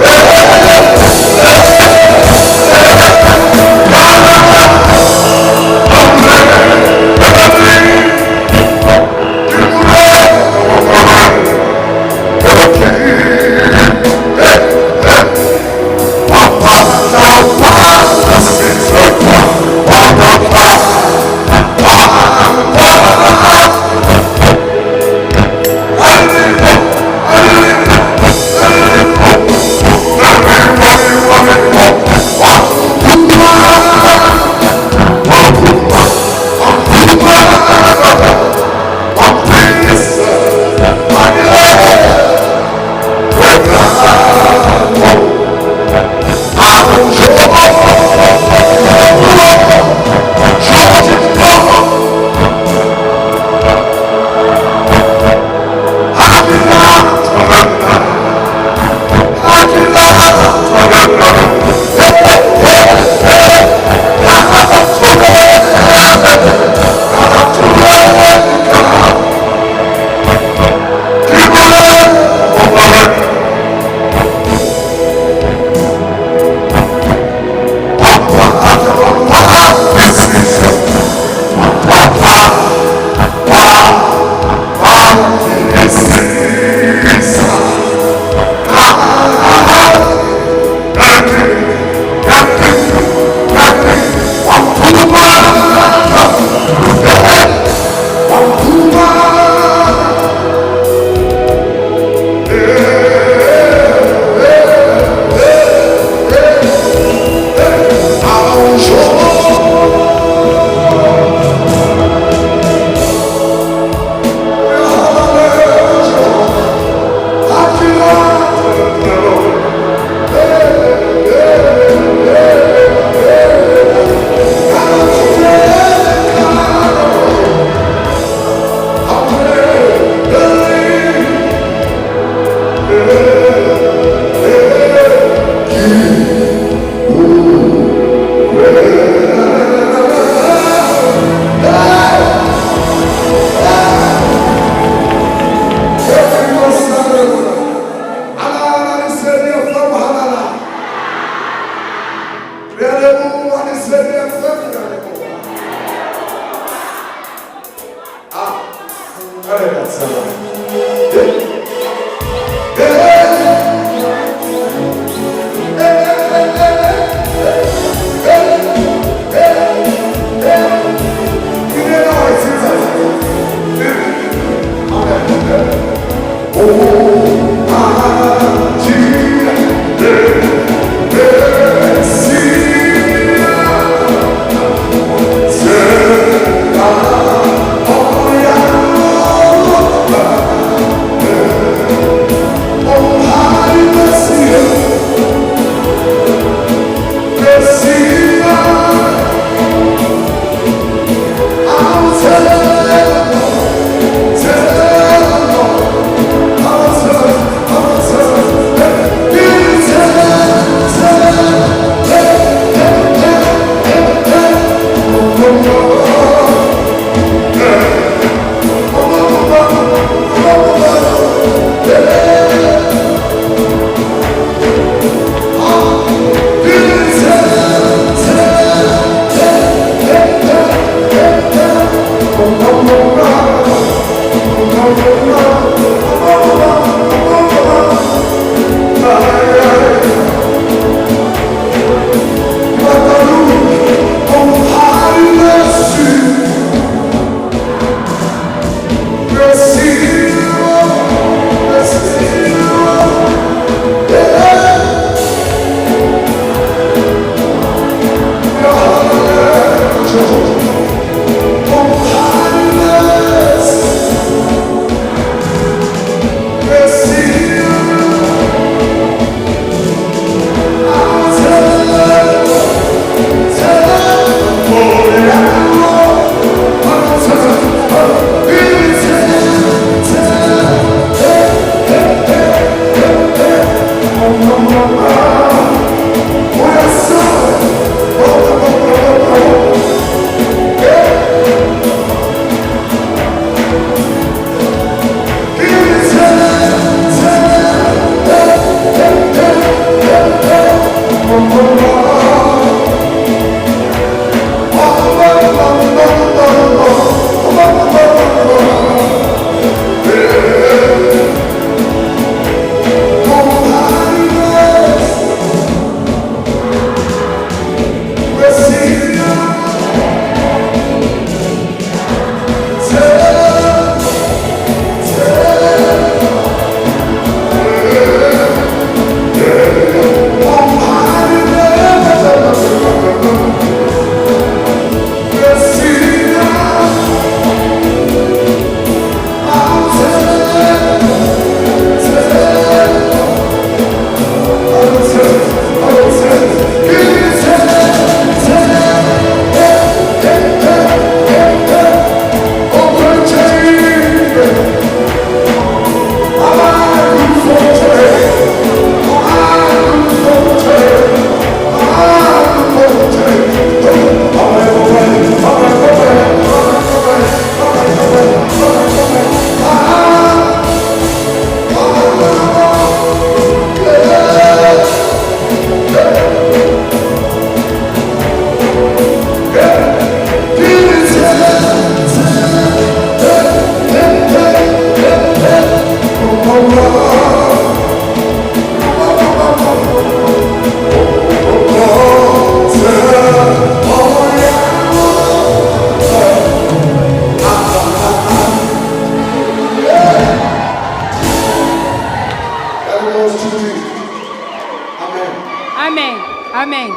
Amen. Amen.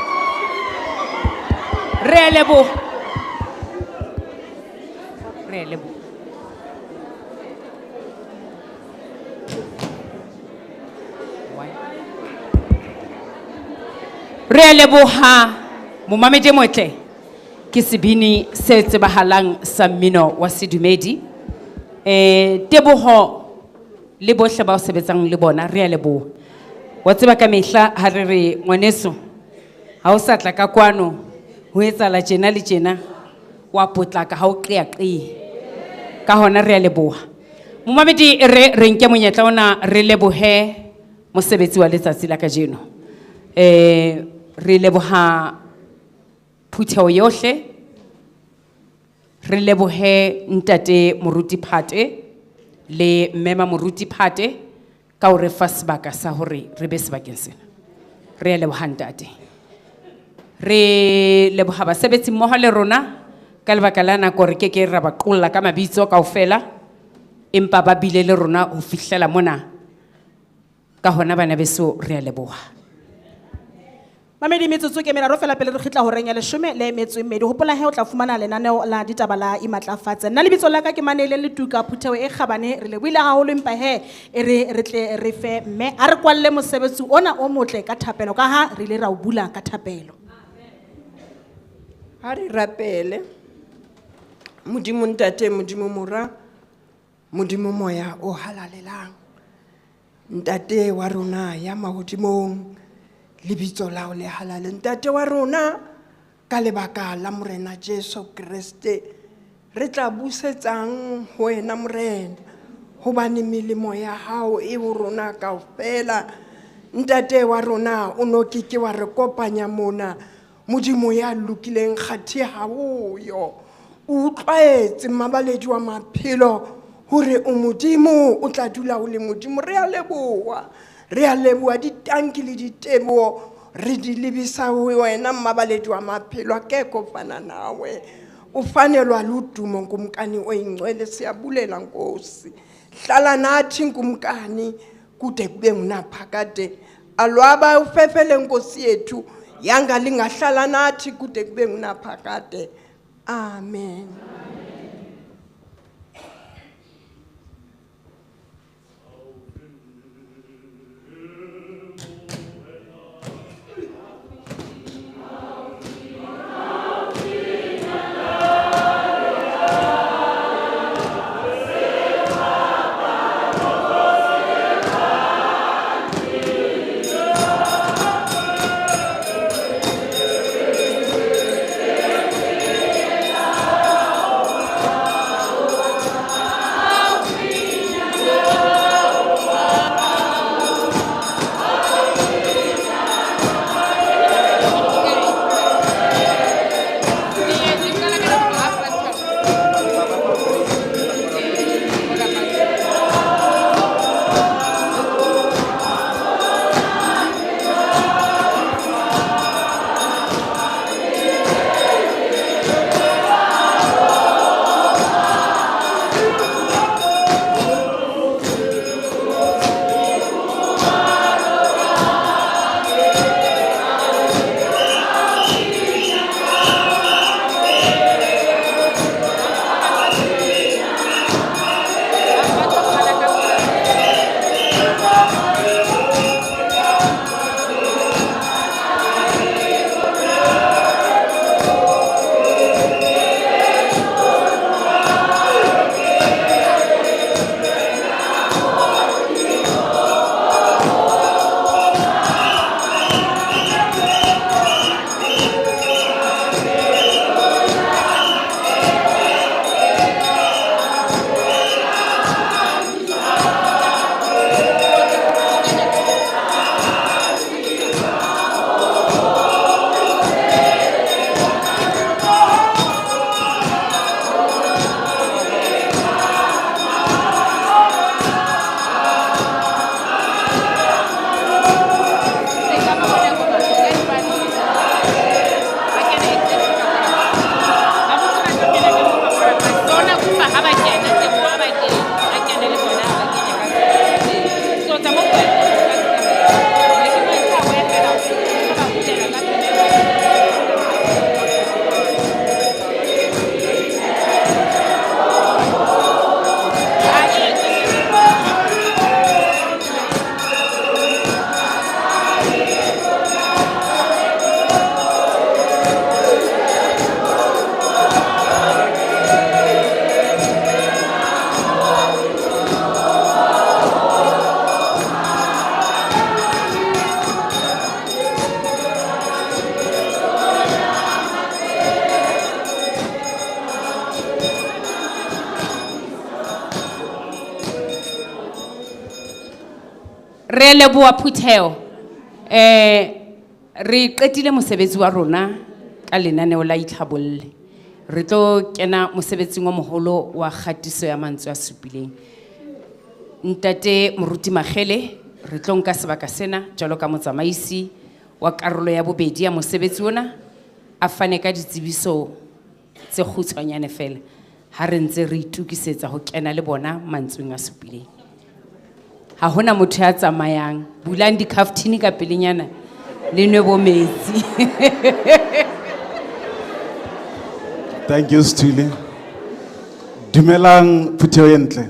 Re a leboha. Re a leboha. Re a leboha momamedi e motle ke sebini se tsebahalang sa mmino wa sedumedi. Teboho le bohle ba o sebetsang le bona, re a leboha. Wa tseba ka mehla ha re re ngwaneso ha o sa tla ka kwano ho etsahala tjena le tjena, wa potlaka ha o qeaqee. Ka hona re a leboha. Momamedi, re nke monyetla ona re lebohe mosebetsi wa letsatsi la kajeno. Re leboha phutheho yohle, re lebohe ntate Moruti Phate le mme Moruti Phate ka ho re fa sebaka sa hore re be sebakeng sena. Re a leboha ntate. Re leboha basebetsi mmoho le rona ka lebaka la nako re keke ra ba qolla ka mabitso kaofela, empa ba bile le rona ho fihlela mona. Ka hona bana beso re a leboha. Mamedi, metsotso ke meraro fela pele re kgitla horeng ya leshome le metso e mmedi. Hopola he o tla fumana lenaneo la ditaba la imatlafatse. Nna lebitso la ka ke Manele Letuka, phutheho e kgabane. Re lebohile haholo, empa he e re tle re fe mme a re kwalle mosebetsi ona o motle ka thapelo, ka ha re ile ra o bula ka thapelo. Ha re rapele. Modimo Ntate, Modimo Mora, Modimo Moya o halalelang. Ntate wa rona ya mahodimong, lebitso la hao le halale. Ntate wa rona, ka lebaka la Morena Jesu Kreste, re tla busetsang ho wena Morena, hobane melemo ya hao e ho rona kaofela. Ntate wa rona, o no ke ke wa re kopanya mona. Modimo ya lokileng kgathe ha o yo. O utlwaetse mmabaledi wa maphelo hore o Modimo, o tla dula o le Modimo. Re a leboha. Re a leboha ditanki le diteboho re di lebisa ho wena mmabaledi wa maphelo. A ke kopana nawe. O fanelwa le udumo nkumkani oyingcwele. Siyabulela Nkosi. Hlala nathi nkumkani kude kube ngunaphakade. Alwaba ufefele Nkosi yethu, yanga lingahlala nathi kude kube ngunaphakade. Amen. Re leboha phutheho. Re qetile mosebetsi wa rona ka lenaneo la itlhabolle. Re tlo kena mosebetsing o moholo wa kgatiso ya mantswe a supileng. Ntate Moruti Makgele, re tlo nka sebaka sena jwalo ka motsamaisi wa karolo ya bobedi ya mosebetsi ona, a fane ka ditsebiso tse kgutshwanyane fela ha re ntse re itokisetsa ho kena le bona mantsweng a supileng. Ha hona motho ya tsamayang, bulang dikhaftine ka pelenyana le nwe bo metsi. Thank you, Stuli. Dumelang phutheho e ntle.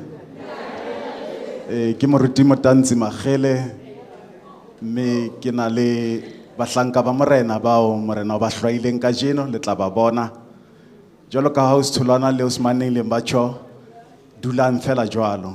Ke Moruti Motantsi Makgele, mme ke na le bahlanka ba morena bao morena o ba hlwaileng kajeno, le tla ba bona. Jwalo ka ha o Tholwana le Osman ileng ba tjho, dulang fela jwalo.